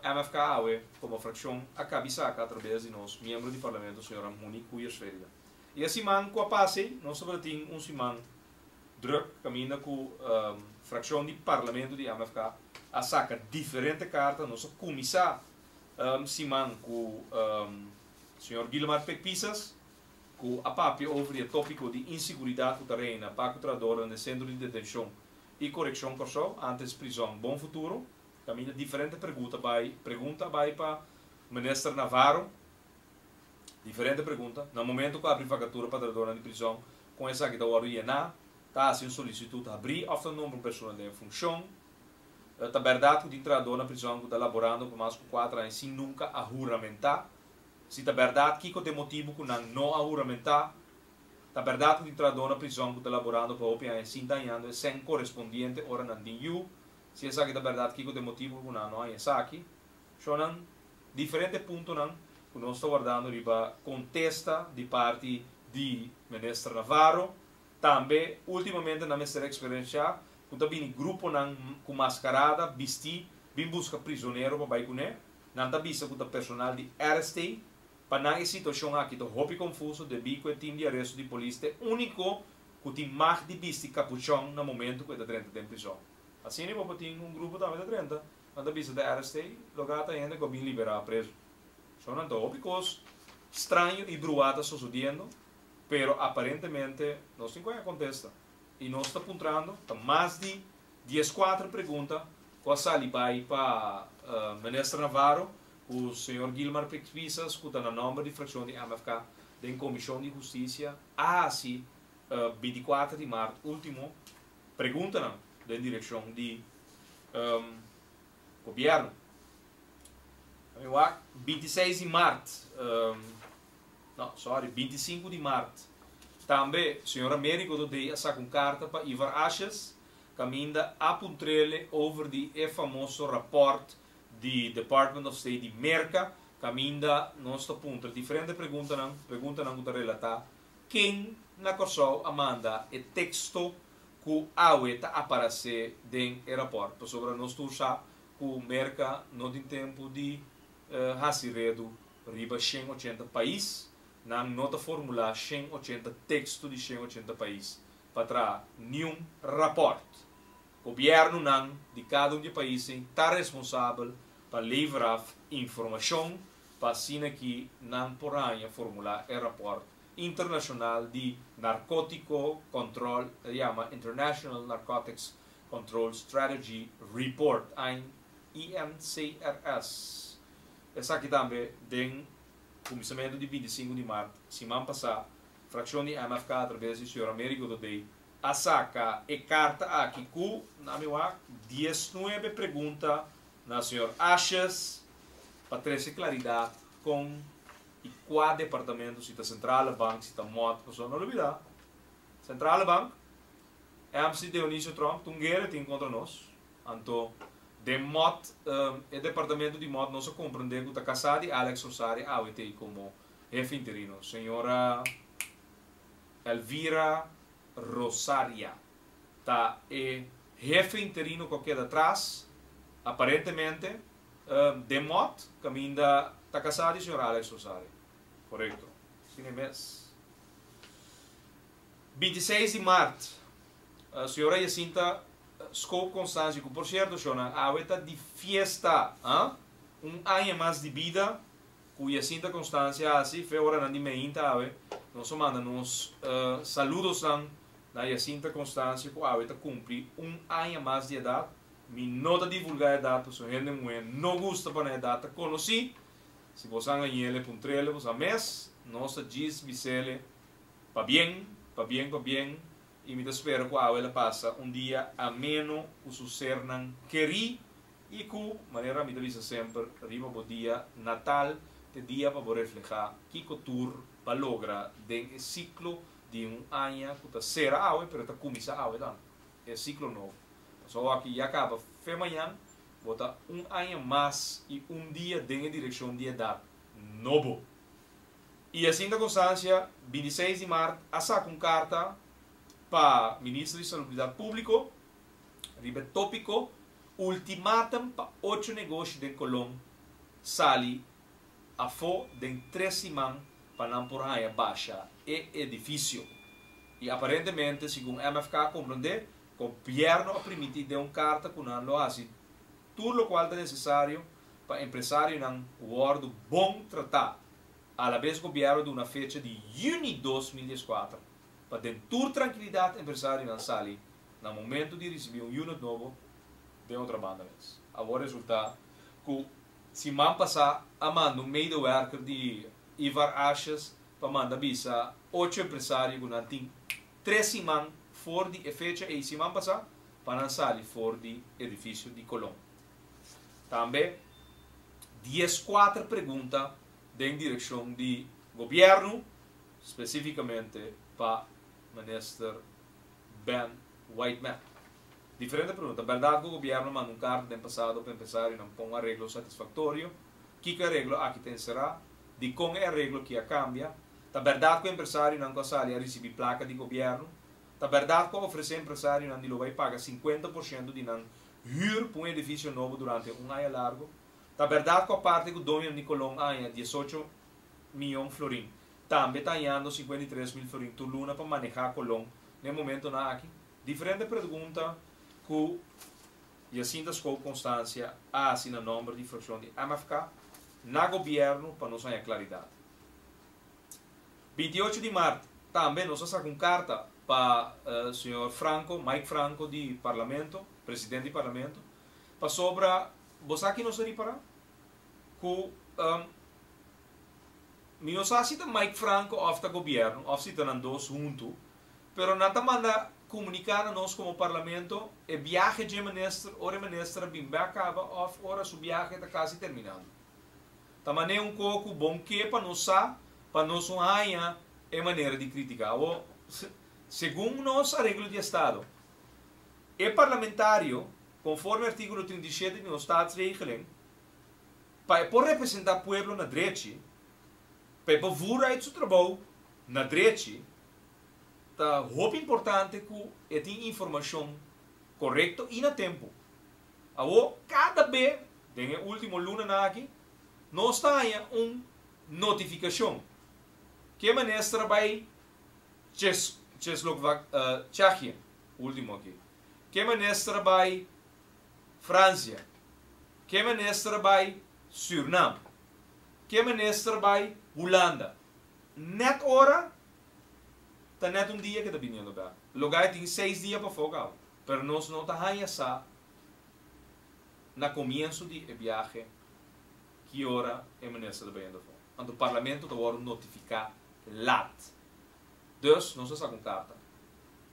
MFK awe komo frakshon a kabi saka atrabes di nos miembro di parlamento señora Monique Koeiers-Ferida. I e siman ku a pasa ei nos tabata tin un siman druk kaminda ku frakshon di parlamento di MFK a saka diferente karta. Nos a kuminsá siman ku señor Guillemar Pek Pisas ku a papia over di e tópiko di insiguridat ku ta reina pa ku trahadornan den sentro di detenshon i korekshon Kòrsou, antes prizòn Bon Futuro. Kaminda diferente pregunta bai pregunta bai pa Minister Navarro. Diferente pregunta. Na momento ku abri vakatura pa trahadornan di prizòn, kon esaki ta wòrdu yená? Ta hasi un solisitut habrí òf ta nombra un persona den e funshon? Ta bèrdat ku tin trahador na prizòn ku ta laborando pa mas ku kuater aña sin nunka a huramentá? Si ta bèrdat, kiko ta e motibu ku nan no a huramentá? Ta bèrdat ku tin trahador na prizòn ku ta laborando pa hopi aña sin ta hañando e sèn korespondiente ora nan tin yu? Si esaki ta bèrdat, kiko ta e motibu ku nan no haña esaki? Shonnan, diferente puntonan ku nos ta wardando riba kontesta di parti di Minister Navarro. Tambe ultimamente nan mester eksperenshá ku ta bini gruponan ku maskarada bistí bin buska prizonero pa bai kuné. Nan ta bisa ku ta personal di RST. Pa nan e situashon aki ta hopi konfuso debí ku e tim di aresto di polis ta e úniko ku tin mag di bisti kapuchòn na momentu ku e ta drenta den prizòn. Asina bo por tin un grupo tambe ta drenta. Nan ta bisa ta RST, loga ta hende ku a bin liberá prezu. So nan ta hopi kos straño i bruá ta sosodiendo, pero aparentemente nos tin ku haña kontesta. I nos ta puntrando, ta mas di dieskuater pregunta ku a sali bai pa Minister Navarro ku señor Gilmar Pisas ku ta na nòmber di frakshon di MFK den Komishon di Hustisia a hasi 24 di mart último preguntanan den direkshon di Gobierno. Mi wak 26 di maart, no, sorry, 25 di maart. Tambe señor Americo Dodey a saca un carta pa Ivar Asjes, caminda a puntrele over di e famoso rapport di Department of State di Merca, caminda nos ta puntra diferente preguntanan, preguntanan cu ta relata ken na Corsou a manda e texto ku awe ta aparasé den e rapòrt, pasobra nos tur sa ku Merka no tin tempu di hasi redu riba 180 pais, nan no ta formulá 180 teksto di 180 pais pa traha niun rapòrt. Gobièrnunan di kada un di e paisnan ta responsabel pa lever af informashon pa asina ki nan por haña formulá e rapòrt Internashonal di Narkotiko Control ta yama International Narcotics Control Strategy Report, INCRS. Esaki tambe den kuminsamentu di 25 di mart siman pasá frakshon di MFK atrabes di señor Americo Dodey a saka e karta aki ku, na mi wak, 19 pregunta na señor Asjes pa trese klaridat kon I kua departamento, si ta Centrale Bank, si ta mot, pasobra no lubida, Centrale Bank, MC Dionisio Tromp, ta un guera tin kontra nos. Anto, den mot, e departamento di mot nos a komprende ku ta kasá di Alex Rosaria awe t'ei komo hefe interino, señora Elvira Rosaria ta e hefe interino ku a keda tras, aparentemente, Den mot kaminda ta kasá di señor Alex Rosario. Korekto. Asina e mes. 26 di mart, señora Jacinta Scope Constancio, ku por sierto shownan awe ta di fiesta, ah? Un aña mas di bida. Ku Jacinta Constancia a hasi fe oranan di meinta awe. Nos a manda nos saludosnan na Jacinta Constancia ku awe ta kumpli un aña mas di edat. Mi no ta divulgá edat pasobra hende muhé no gusta pa nan edat ta konosí. Si boso a ngañ'ele puntr'ele boso a mes. Nos ta djis bis'ele pabien, pabien, pabien i mi ta spera ku awe el a pasa un dia ameno ku su sernan kerí. I ku, manera mi ta bisa semper, riba bo dia natal t'e dia pa bo reflehá kiko tur b'a logra den e siklo di un aña ku ta sera awe pero ta kuminsá awe tambe, e siklo nobo. Pasobra awor aki ya kaba fe mañan, bo ta un aña mas i un dia den e direkshon di edat nobo. I Jacinta Constancia, 26 di mart, a saka un karta pa Minister di Salubridat Públiko riba e tópiko Ultimatum pa ocho negoshi den Colón sali afó den tres siman pa nan por haña basha e edifisio. I aparentemente, segun MFK a komprondé, gobièrnu a primintí den un karta ku nan lo hasi tur lokual ta nesesario pa empresarionan wòrdu bon tratá. Alabes gobièrnu a duna fecha di yüni 2014 pa den tur trankilidat empresarionan sali Na momento di ricibi un unit nobo den otra banda mes. Awor resulta cu siman pasa a manda un medewerker di Ivar Asjes pa manda bisa ocho empresario cu nan tin tres siman for di e fecha ey siman pasa pa nan sali for di edificio di Colon. Tambe 14 pregunta den direccion di gobierno, specificamente pa Minister Ben Whiteman. Diferente pregunta. Bèrdat ku gobièrnu manda un karta den pasado pa empresarionan pa un areglo satisfaktorio? Kiko e areglo aki ta enserá? Dikon e areglo ki a kambia? Ta bèrdat ku empresarionan ku a sali a risibí plaka di gobièrnu? Ta bèrdat ku a ofresé empresarionan di lo bai paga 50 porshento di nan hür pa un edifisio nobo durante un aña largu? Ta bèrdat ku aparte ku doñonan di Colón a haña 18 mion florin, tambe ta hañando 53 mil florin tur luna pa manehá Colón na e momentonan aki? Diferente pregunta ku Jacinta Skol Constancia a hasi na nòmber di frakshon di MFK na gobièrnu pa nos haña klaridat. 28 di mart tambe nos a saka un karta pa señor Franco, Mike Franco di Parlamento, presidente di Parlamento, pasobra bo sa ki nos a ripará? Ku mi no sa si ta Mike Franco òf ta gobièrnu òf si ta nan dos huntu, pero nan ta manda komuniká na nos komo Parlamento e biahe dje minister, ora e minister a bin bèk kaba òf ora su biahe ta kasi terminando. Ta manera un kos ku bon ke pa nos sa, pa nos no haña e manera di kritiká. Awor, segun nos areglo di Estado, e parlamentario, konforme artíkulo 37 di nos Staatsregeling, pa e por representá pueblo na drechi, pa e por voer uit su trabou na drechi, ta hopi importante ku e tin informashon korekto i na tempu. Awor, kada be, den e último lunanan aki, nos ta haña un notifikashon ku e minister a bai Cheslovak, Tsjechië, último aki, ku e minister a bai Fransia, ku e minister a bai Suriname, ku e minister a bai Hulanda. Net ora, ta net un dia ku ta biniendo bèk. Lugá tin 6 dia pa fogo, pero nos no ta haña sa na komienso di e biahe ki ora e minister ta bayendo afó. Anto parlamento ta wòrdu notifiká lat. Dus nos a saka un karta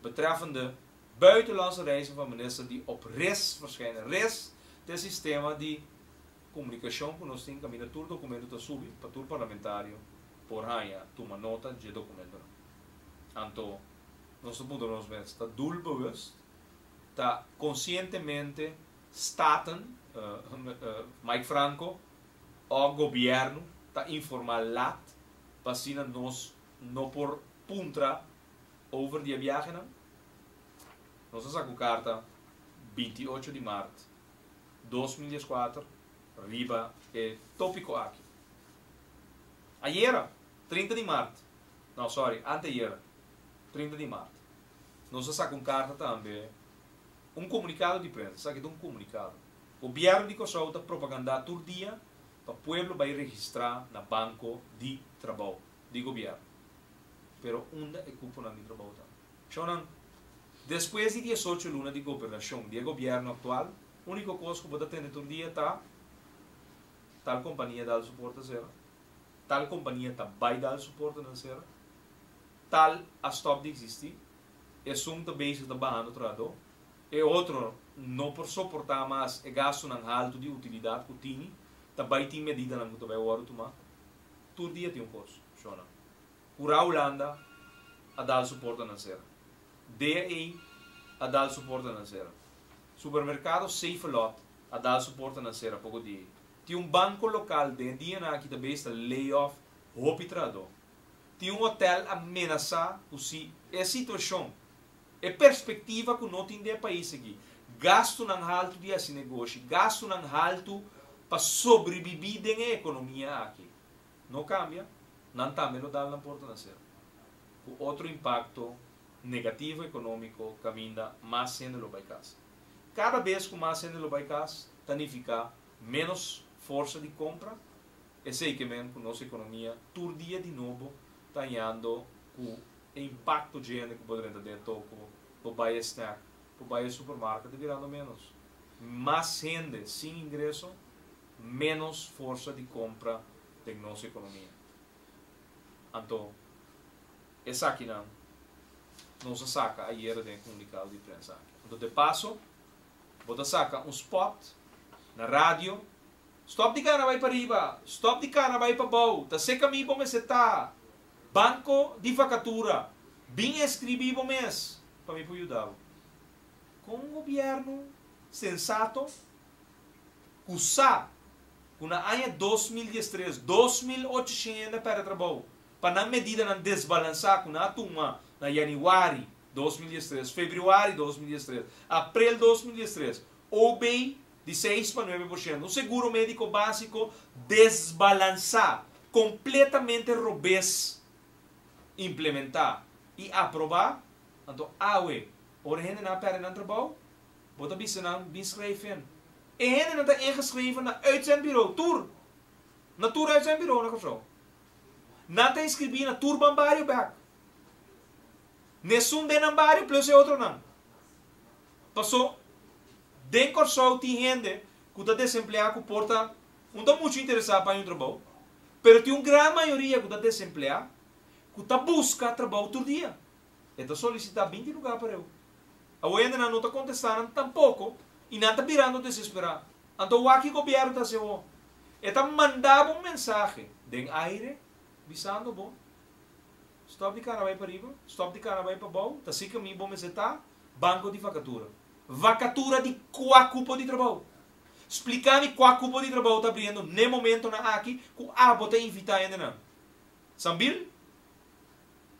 betreffende buitenlandse reizen van minister die op RIS verschijnen. RIS ta e sistema di komunikashon ku nos tin kaminda tur dokumento ta subi pa tur parlamentario por haña tuma nota di dokumentonan. Anto nos ta puntra nos mes, ta doelbewust, ta konsientemente Staten, Mike Franco, òf gobièrnu ta informá lat pa asina nos no por puntra over di e biahenan? Nos a saka un karta 28 di mart 2014 riba e tópiko aki. Ayera, 30 di mart, no sorry, anteayera, 30 di mart, nos a saka un karta tambe, un komunikado di prensa, esaki ta un komunikado. Gobièrnu di Kòrsou ta propagandá tur dia. pa pueblo bai registrá na banko di trabou di gobièrnu. Pero unda e kuponan di trabou ta? Shownan, despues di diesocho luna di gobernashon di e gobièrnu aktual, úniko kos ku bo ta tende tur dia ta, Tal kompania dal su porta sera, tal kompania ta bai dal su portanan sera, tal a stòp di eksistí, esun ta bezig ta bahando trahadó, e otro no por soportá mas e gastunan haltu di utilidat ku tini, ta bai tin medidanan ku ta bai wòrdu tumá. Tur dia tin un kos, shownan. Cura Hulanda a dal su portanan sera. DAE a dal su portanan sera. Supermercado Save-A-Lot a dal su portanan sera poco dia ei. Tin un banco local den e dianan aki ta bes ta lay off hopi trahador. Tin un hotel a menasa cu si e situacion, e perspectiva cu no tin den e pais aki, gastonan halto di haci negoshi, gastonan halto pa sobrebibi den e economia aki, no cambia, nan tambe lo dal nan porta na sera. Cu otro impacto negativo economico caminda mas hende lo bay cas. Cada bes cu mas hende lo bay cas ta nifica menos forsa di compra, esey ke men cu nos economia tur dia di nobo ta hañando cu e impacto dje hende cu por drenta den e toko, por bay e snack, por bay e supermarket ta birando menos. Mas hende sin ingreso ménos forsa di kompra den nos ekonomia. Anto, esakinan nos a saka ayera den e komunikado di prensa aki. Anto, de paso, bo ta saka un spòt na radio, Stòp di kana bai pariba, stòp di kana bai pabou, ta seka mi bo mester ta, Banko di Vakatura, bin inskribí bo mes pa mi por yuda bo. Kon un gobièrnu sensato ku sa ku na aña 2013 2800 hende a pèrdè trabou pa nan medidanan desbalansá ku nan a tuma na yanüari 2013, febrüari 2013, aprel 2013, OB di seis pa 9%, un seguro médiko básiko desbalansá, kompletamente robes implementá i aprobá, anto awe ora hendenan a pèrdè nan trabou, Bo ta bisa nan, Bin schrijven. E hendenan ta ingeschreven na uitzendbureau, tur. Na tur uitzendbureau na Kòrsou. Nan ta inskribí na tur ban bario bèk. Nesun den nan bario plus e otronan. Paso, den Kòrsou tin hende ku ta desempleá ku por ta un ta muchu interesá pa haña un trabou, pero tin un gran mayoria ku ta desempleá ku ta buska trabou tur dia. E ta solisitá 20 lugá pareu. Awor hendenan no ta kontestá nan tampoko i nan ta birando desesperá. Anto wak ki gobièrnu ta hasi awor? E ta manda bo un mensahe den aire bisando bo, Stòp di kana bai pariba, stòp di kana bai pabou, ta si kami bo mester ta, banko di vakatura. Vakatura di kua kupo di trabou? Splika mi kua kupo di trabou ta abriendo n'e momentonan aki ku abo ta invitá hendenan. Sambil?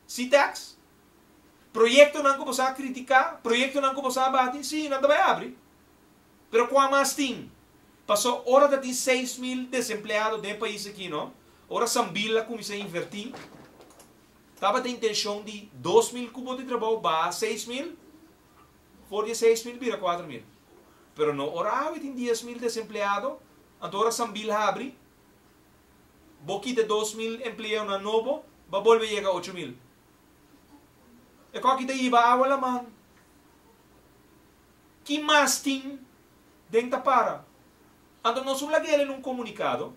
Citex? Proyectonan cu bo sa critica, proyectonan cu bo sa bati, si, nan ta bay abri. Pero cua mas tin? Paso ora ta tin 6000 desempleado den e pais aki, no? Ora Sambil a cuminsa inverti, tabata intencion di 2000 cubo di trabou baha 6000, for di e 6000 bira 4000. Pero no ora awe tin 10000 desempleado, anto ora Sambil habri, bo kita e 2000 empleonan nobo, bo a bolbe yega 8000. E koki ta hiba awa laman. Ki mas tin den ta para? Anto nos un lag'el en un komunikado,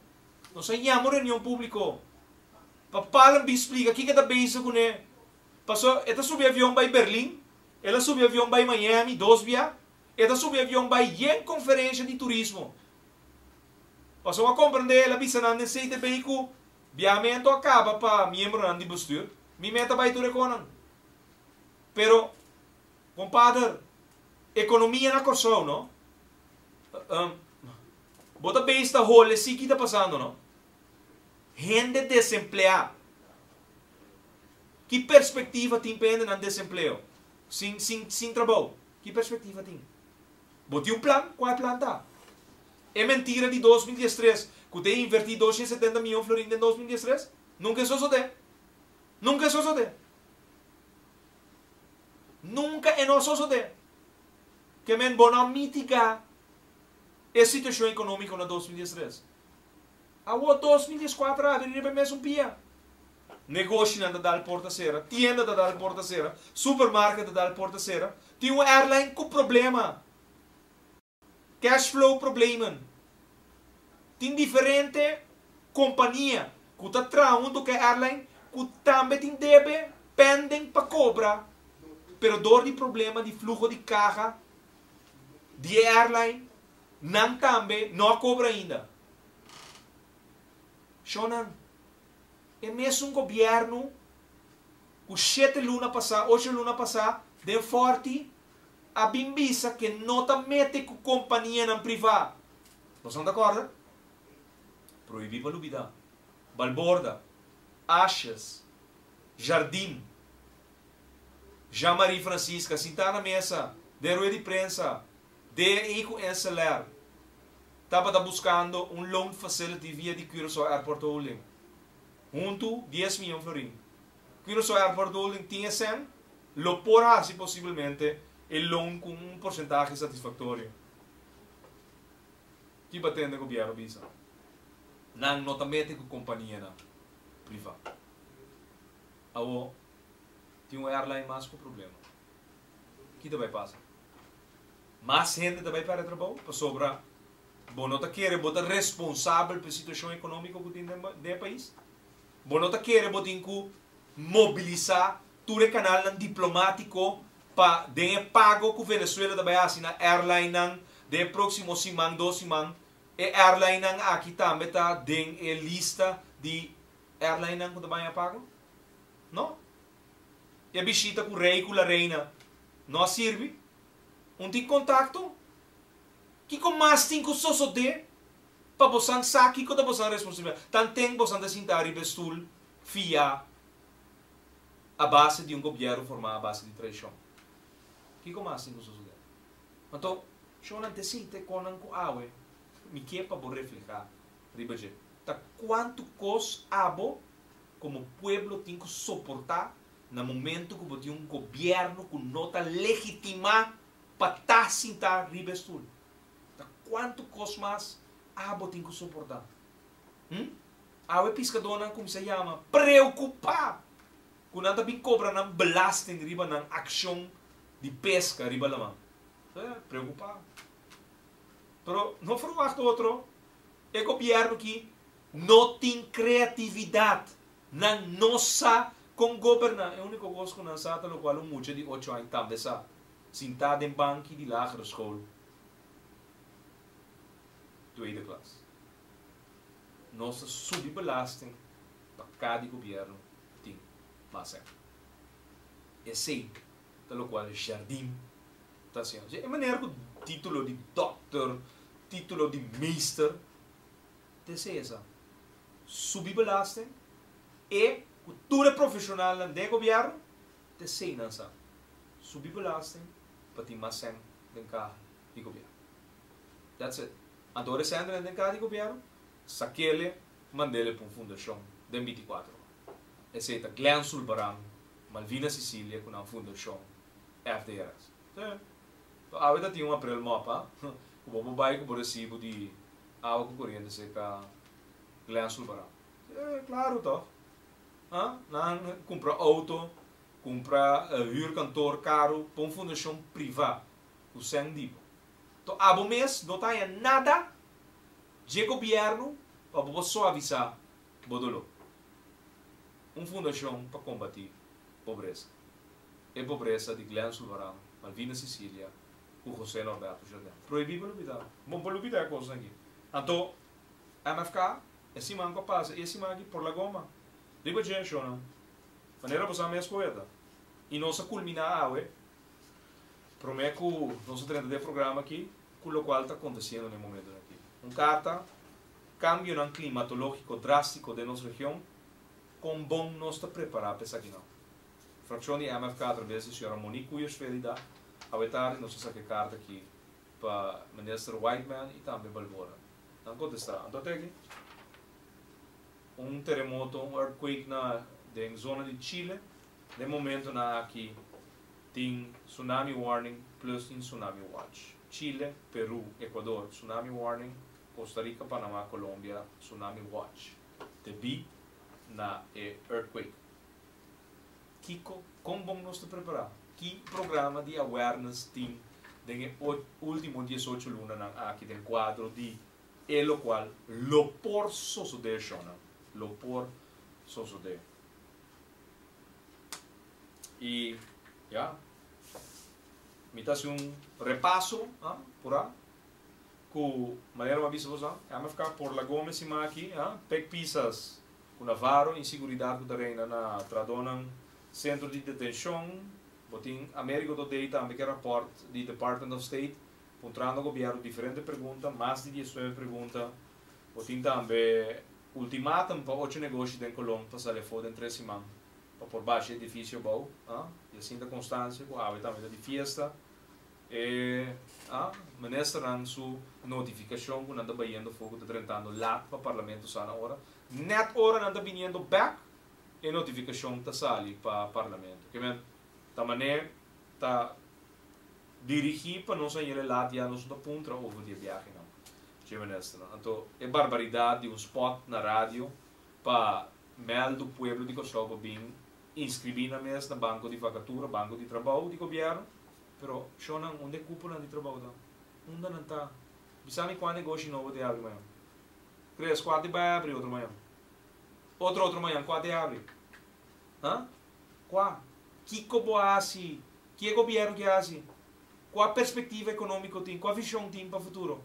nos a yama un reunion públiko pa Palm bin splika kiko e ta bezig kuné. Paso e ta subi avion bai Berlin, el a subi avion bai Miami dos bia, e ta subi avion bai yen konferensha di turismo. Paso a komprendé el a bisa nan den CTB ku Biamentu a kaba pa miembronan di bestuur. Mi meta bai tur e konan. Pero, kompader, ekonomia na Kòrsou, no? Bo ta beis ta hole si ki ta pasando, no? Hende desempleá. Ki perspektiva tin pa hendenan desempleo? Sin, sin, sin trabou. Ki perspektiva tin? Bo tin un plan? Kua e plan ta? E mentira di 2013 ku ta invertí 270 mion florin den 2013, nunka e sosodé. Nunka e sosodé. Nunka e no sosodé. Ke men bo no a mitigá e situashon ekonómiko na 2013. Awor 2014 a habri riba e mesun pia. Negoshinan ta dal porta sera, tienda ta dal porta sera, supermarket ta dal porta sera. Tin un airline ku problema. Cash flow problemen. Tin diferente kompania ku ta traha huntu ku e airline ku tambe tin debe pending pa kobra, pero dor di problema di fluho di kaha di e airline nan tambe no a kobra ainda. Shonnan, e mesun gobièrnu ku shete luna pasá, ocho luna pasá den Fòrti a bin bisa ke no ta mete ku kompanianan privá. Boso no ta kòrda? Prohibí pa lubidá. Balborda, Asjes, Jardim, Jean Marie Francisca sintá na mesa den rueda di prensa DEI ku Inselair tabata buskando un loan facility via di Curaçao Airport Holding. Huntu dies miyon florin. Curaçao Airport Holding tin e sèn, lo por hasi posiblemente e loan ku un porsentahe satisfaktorio. Ki batende gobièrnu bisa? Nan no ta mete ku kompanianan privá. Awor tin un airline mas ku problema. Ki ta bai pasa? Mas hende ta bai pèrdè trabou pasobra bo no ta kere bo ta responsabel pa e situashon ekonómiko ku tin den e pais. Bo no ta kere bo tin ku mobilisá tur e kanalnan diplomátiko pa den e pago ku Venezuela ta bai hasi na airlinenan den e próksimo siman, dos siman. E airlinenan aki tambe ta den e lista di airlinenan ku ta bai a pago? No. E bishita ku rei ku la reina no a sirbi? Un tin kontakto? Kiko mas tin ku sosodé pa bosan sa kiko ta bosan responsabilidat? Tanten bosan ta sinta riba e stul fiá a base di un gobièrnu formá a base di traishon. Kiko mas tin ku sosodé? Anto, shownan te sinta e konan ku awe mi ke pa bo reflehá riba dje. Ta kuantu kos abo komo pueblo tin ku soportá na momento ku bo tin un gobièrnu ku no ta legitimá pa ta sintá riba e stul. Ta kuantu kos mas abo tin ku soportá? Hm? Awe piskadónan kuminsá yama preokupá ku nan ta bin kobra nan belasting riba nan akshon di peska riba laman. Eh, preokupá. Pero no ferwagt otro, e gobièrnu ki no tin kreatividat. Nan no sa kon goberná. E úniko kos ku nan sa ta lokual un mucha di ocho aña tambe sa, sintá den banki di lagere school, tweede klas. Nos ta subi belasting pa kada gobièrnu tin mas sèn. Esei ta lokual Jardim ta hasiendo. E manera ku título di dòkter, título di meester Ta esei esa. Subi belasting e ku tur e profeshonalnan den e gobièrnu ta esei nan sa. Subi belasting pa tin mas sèn den kaha di gobièrnu. That's it. Anto ora e sèn drenta den kaha di gobièrnu, sakele mandele pa un fundashon den bintikuater ora. Esei ta Glenn Sulbaran, Malvina Cicilia ku nan fundashon FDRS. To awe ta tin un aprel mop ha, ku bo por bai ku bo resibu di Awa ku koriente serka Glen Sulbaran. Eh, klaru tòg. Ha? Nan kumpra outo, kumpra huurkantoor karu pa un fundashon privá ku sèn di bo. To abo mes no ta haña nada dje gobièrnu pa bo por suavisá bo doló. Un fundashon pa kombatí pobresa. E pobresa di Glen Sulbaran, Malvina Cicilia, ku José Norberto Jardin. Prohibí pa lubidá. Bon pa lubidá e kosnan aki. Anto, MFK, e siman ku a pasa i e siman aki por la goma. Riba dje, shownan. Manera bo sa mes poeta. I nos a kulminá awe, promé ku nos a drenta den e programa aki, ku lokual ta akontesiendo na e momentunan aki. Un karta, Kambionan klimatológiko drástiko den nos region, kon bon nos ta prepará pa esakinan? Frakshon di MFK atrabes di señora Monique Cuyers-Felida, awe tardi nos a saka e karta aki pa Minister Whiteman i tambe Balbora. Nan kontestá, Anto te aki un teremoto, un earthquake na den zona di Chile. Den momentonan aki tin tsunami warning plus tin tsunami watch. Chile, Peru, Ecuador, tsunami warning. Costa Rica, Panama, Colombia Tsunami Watch debí na e earthquake. Kiko, kon bon nos ta prepará? Ki programa di awareness tin den e último 18 lunanan aki den kuadro di e lokual lo por sosodé, shonnan? Lo por sosodé. I ya, mi ta hasi un repaso, ah, purá, ku manera mi a bisa boso, MFK por la Gomez siman aki, ah, Pek Pisas ku Navarro, insiguridat ku ta reina na tradonan sentro di detenshon, bo tin Americo Today tambe ke rapòrt di Department of State puntrando gobièrnu diferente pregunta, mas di 19 pregunta, bo tin tambe ultimatum pa ocho negoshi den Colon pa sali afó den tres siman pa por basha edifisio abou, ah, Jacinta Constancia ku awe tambe ta di fiesta. E a ministernan su notificacion cu nan ta bayendo for cu ta drentando laat pa Parlamento sa na ora. Net ora nan ta biniendo bek e notificacion ta sali pa Parlamento. Ke men ta mane ta dirigi pa nos añele laat ya nos no ta puntra over di e biahenan dje ministernan. Anto e barbaridad di un spot na radio pa meldu pueblo di Kòrsou pa bin inscribi nan mes na banco di vacatura, banco di trabou di gobierno. Pero, shownan, unda e cuponan di trabou ta? Unda nan ta? Bisa mi cua negoshi nobo ta habri mañan. Tres, cua ta bai habri otro mañan? Otro otro mañan, cua ta habri? Ha? Cua? Kico bo a haci? Ki e gobierno ke haci? Cua perspectiva economico tin? Cua vision tin pa futuro?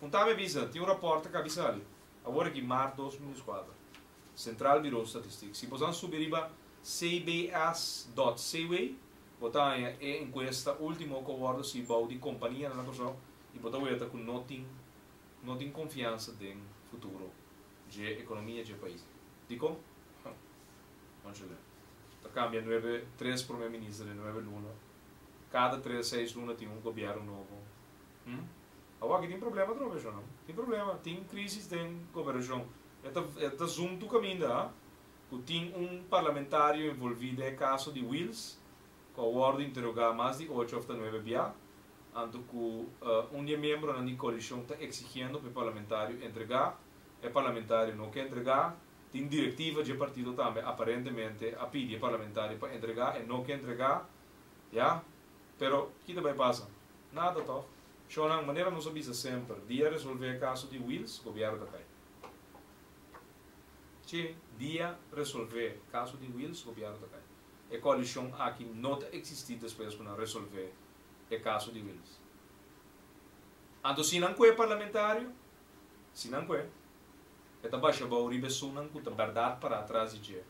Un ta mi bisa, tin un rapport ta cabi sali. Awor aki, maart 2004. Centraal Bureau Statistiek. Si bosan subi riba cbs.cw, bo ta haña e enkuesta último ku a wòrdu hasi bou di kompanianan na Kòrsou i bo ta weta ku no tin no tin konfiansa den futuro dje ekonomia dje pais. Dikon? Huh. Monchele. Ta kambia nuebe tres prome minister den nuebe luna. Kada tres seis luna tin un gobièrnu nobo. Hm. Awor aki tin problema atrobe shonam. Tin problema. Tin krisis den gobernashon. E ta e ta zoom tur kaminda, ha. Ku tin un parlamentario envolví den e kaso di Wiels, ku a wòrdu interogá mas di ocho òf ta nuebe bia, anto ku un di e miembronan di koalishon ta eksigiendo pa e parlamentario entregá, e parlamentario no ke entregá, tin direktiva dje partido tambe aparentemente a pidi e parlamentario pa entregá, e no ke entregá, ya, pero ki ta bai pasa? Nada tòg. Shownan, manera nos a bisa semper, dia resolvé e kaso di Wiels, gobièrnu ta kai. Che dia resolvé kaso di Wiels, gobièrnu ta kai. E koalishon aki no ta eksistí despues ku nan resolvé e kaso di Wiels. Anto si nan kue parlamentario, si nan kue, e ta basha abou riba esunnan ku ta bèrdat pará tras di dje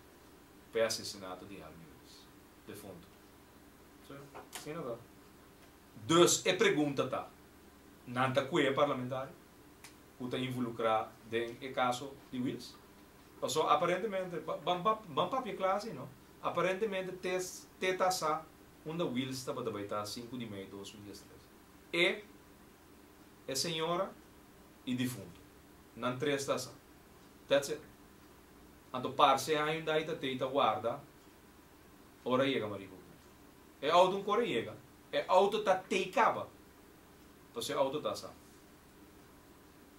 pa e asesinato di Helmi Wiels, defuntu. Sí, asina ta. Dus e pregunta ta, nan ta kue e parlamentario? ku ta involukrá den e kaso di Wiels? Pasobra aparentemente, ban ban papia kla asi no, aparentemente te te ta sa unda Wiels tabata bai ta sinku di mei 2013. E, e señora i difunto. Nan tres ta sa. That's it. Anto parse Hyundai ta tei ta warda ora yega Marico. E auto un kore yega. E auto ta tei kaba. Pasobra e auto ta sa.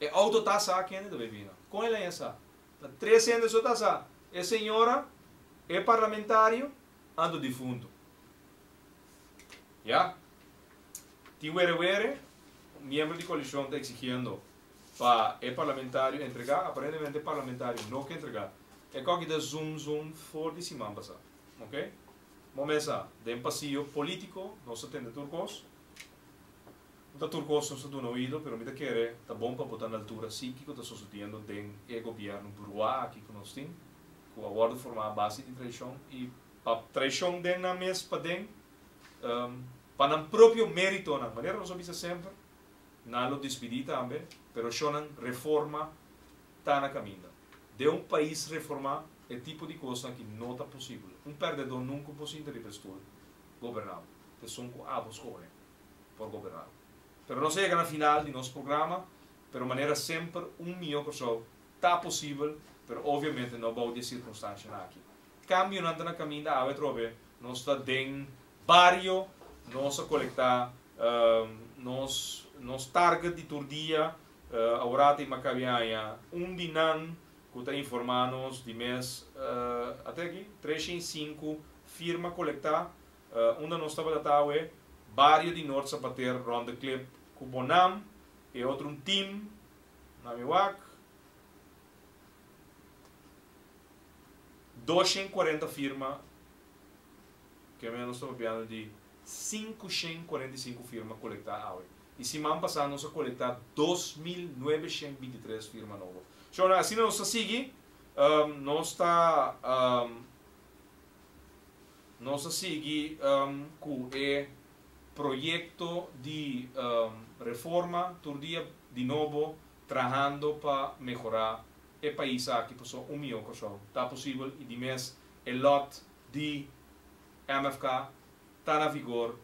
E auto ta sa kende ta bay bina. Con el haña sa? Ta tres hende so ta sa, e señora, e parlamentario, anto difunto. Ya. Tin were were, un miembro di coalicion ta exigiendo pa e parlamentario entrega, aparentemente e parlamentario no ke entrega. E koki ta zoom zoom for di siman pasa. Ok. Bo mesa, den pasillo politico nos ta tende tur cos. No ta tur kos nos ta duna oido, pero mi ta kere ta bon pa bo ta na altura si kiko ta sosodiendo den e gobièrnu bruá aki ku nos tin, ku a wòrdu formá a base di traishon i pa traishon den nan mes paden, pa nan propio méritonan. Manera nos a bisa semper, nan lo dispidí tambe, pero shonnan reforma ta na kaminda. Den un pais reformá e tipo di kosnan aki no ta posibel. Un pèrdèdó nunka por sinta riba e stul goberná bo. Ta esun ku abo skohe. por goberná. Pero nos a yega na final di nos programa, pero manera semper un mihó Kòrsou ta posibel, pero obviamente no bou di e sirkunstanshanan aki. Kambionan ta na kaminda awe atrobe, nos ta den bario, nos a kolektá nos nos target di tur dia. Awor tin makabiaña un di nan ku ta informá nos di mes ate aki 305 firma kolektá unda nos tabata tawe bario di Noord Zapater rond de clip ku Bonam e otro un team na mi wak 240 firma ke menos ta papiando di 545 firma kolektá awe. I siman pasá nos a kolektá 2923 firma nobo. Shona, asina nos ta sigui, nos ta nos ta sigui ku e proyekto di reforma tur dia di nobo trahando pa mehorá e pais aki pasobra un mihó Kòrsou ta posibel i di mes e lòt di MFK ta na vigor.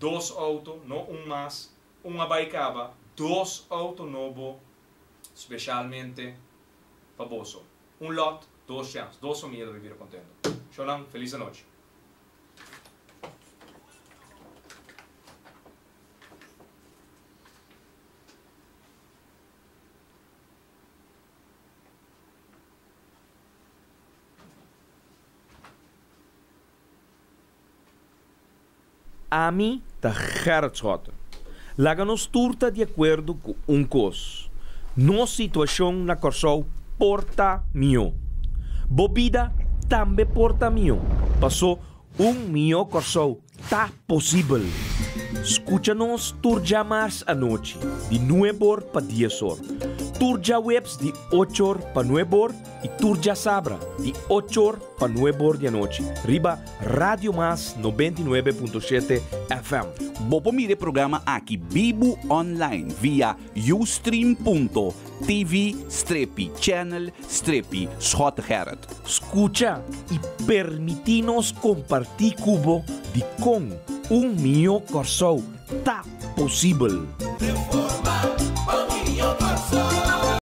Dos outo, no un mas, un a bai kaba, dos outo nobo spesialmente pa boso. Un lòt, dos chèns, dos famia ta bira kontentu. Shownan, felis anochi. Ami ta Gerrit Schotte. Laga nos tur ta di akuerdo ku un kos, nos situashon na Kòrsou por ta mihó. Bo bida tambe por ta mihó, pasó un mihó Kòrsou ta posibel. Skucha nos tur djamars anochi di nueb'or pa dies'or, tur djaweps di och'or pa nueb'or i tur djasabra di och'or pa nueb'or di anochi riba Radio Mas 99.7 FM. Bo por mira e programa aki bibu online via ustream.tv strepi channel strepi Schottegerrit. Skucha i permití nos kompartí ku bo dikon un mihó Kòrsou ta posibel.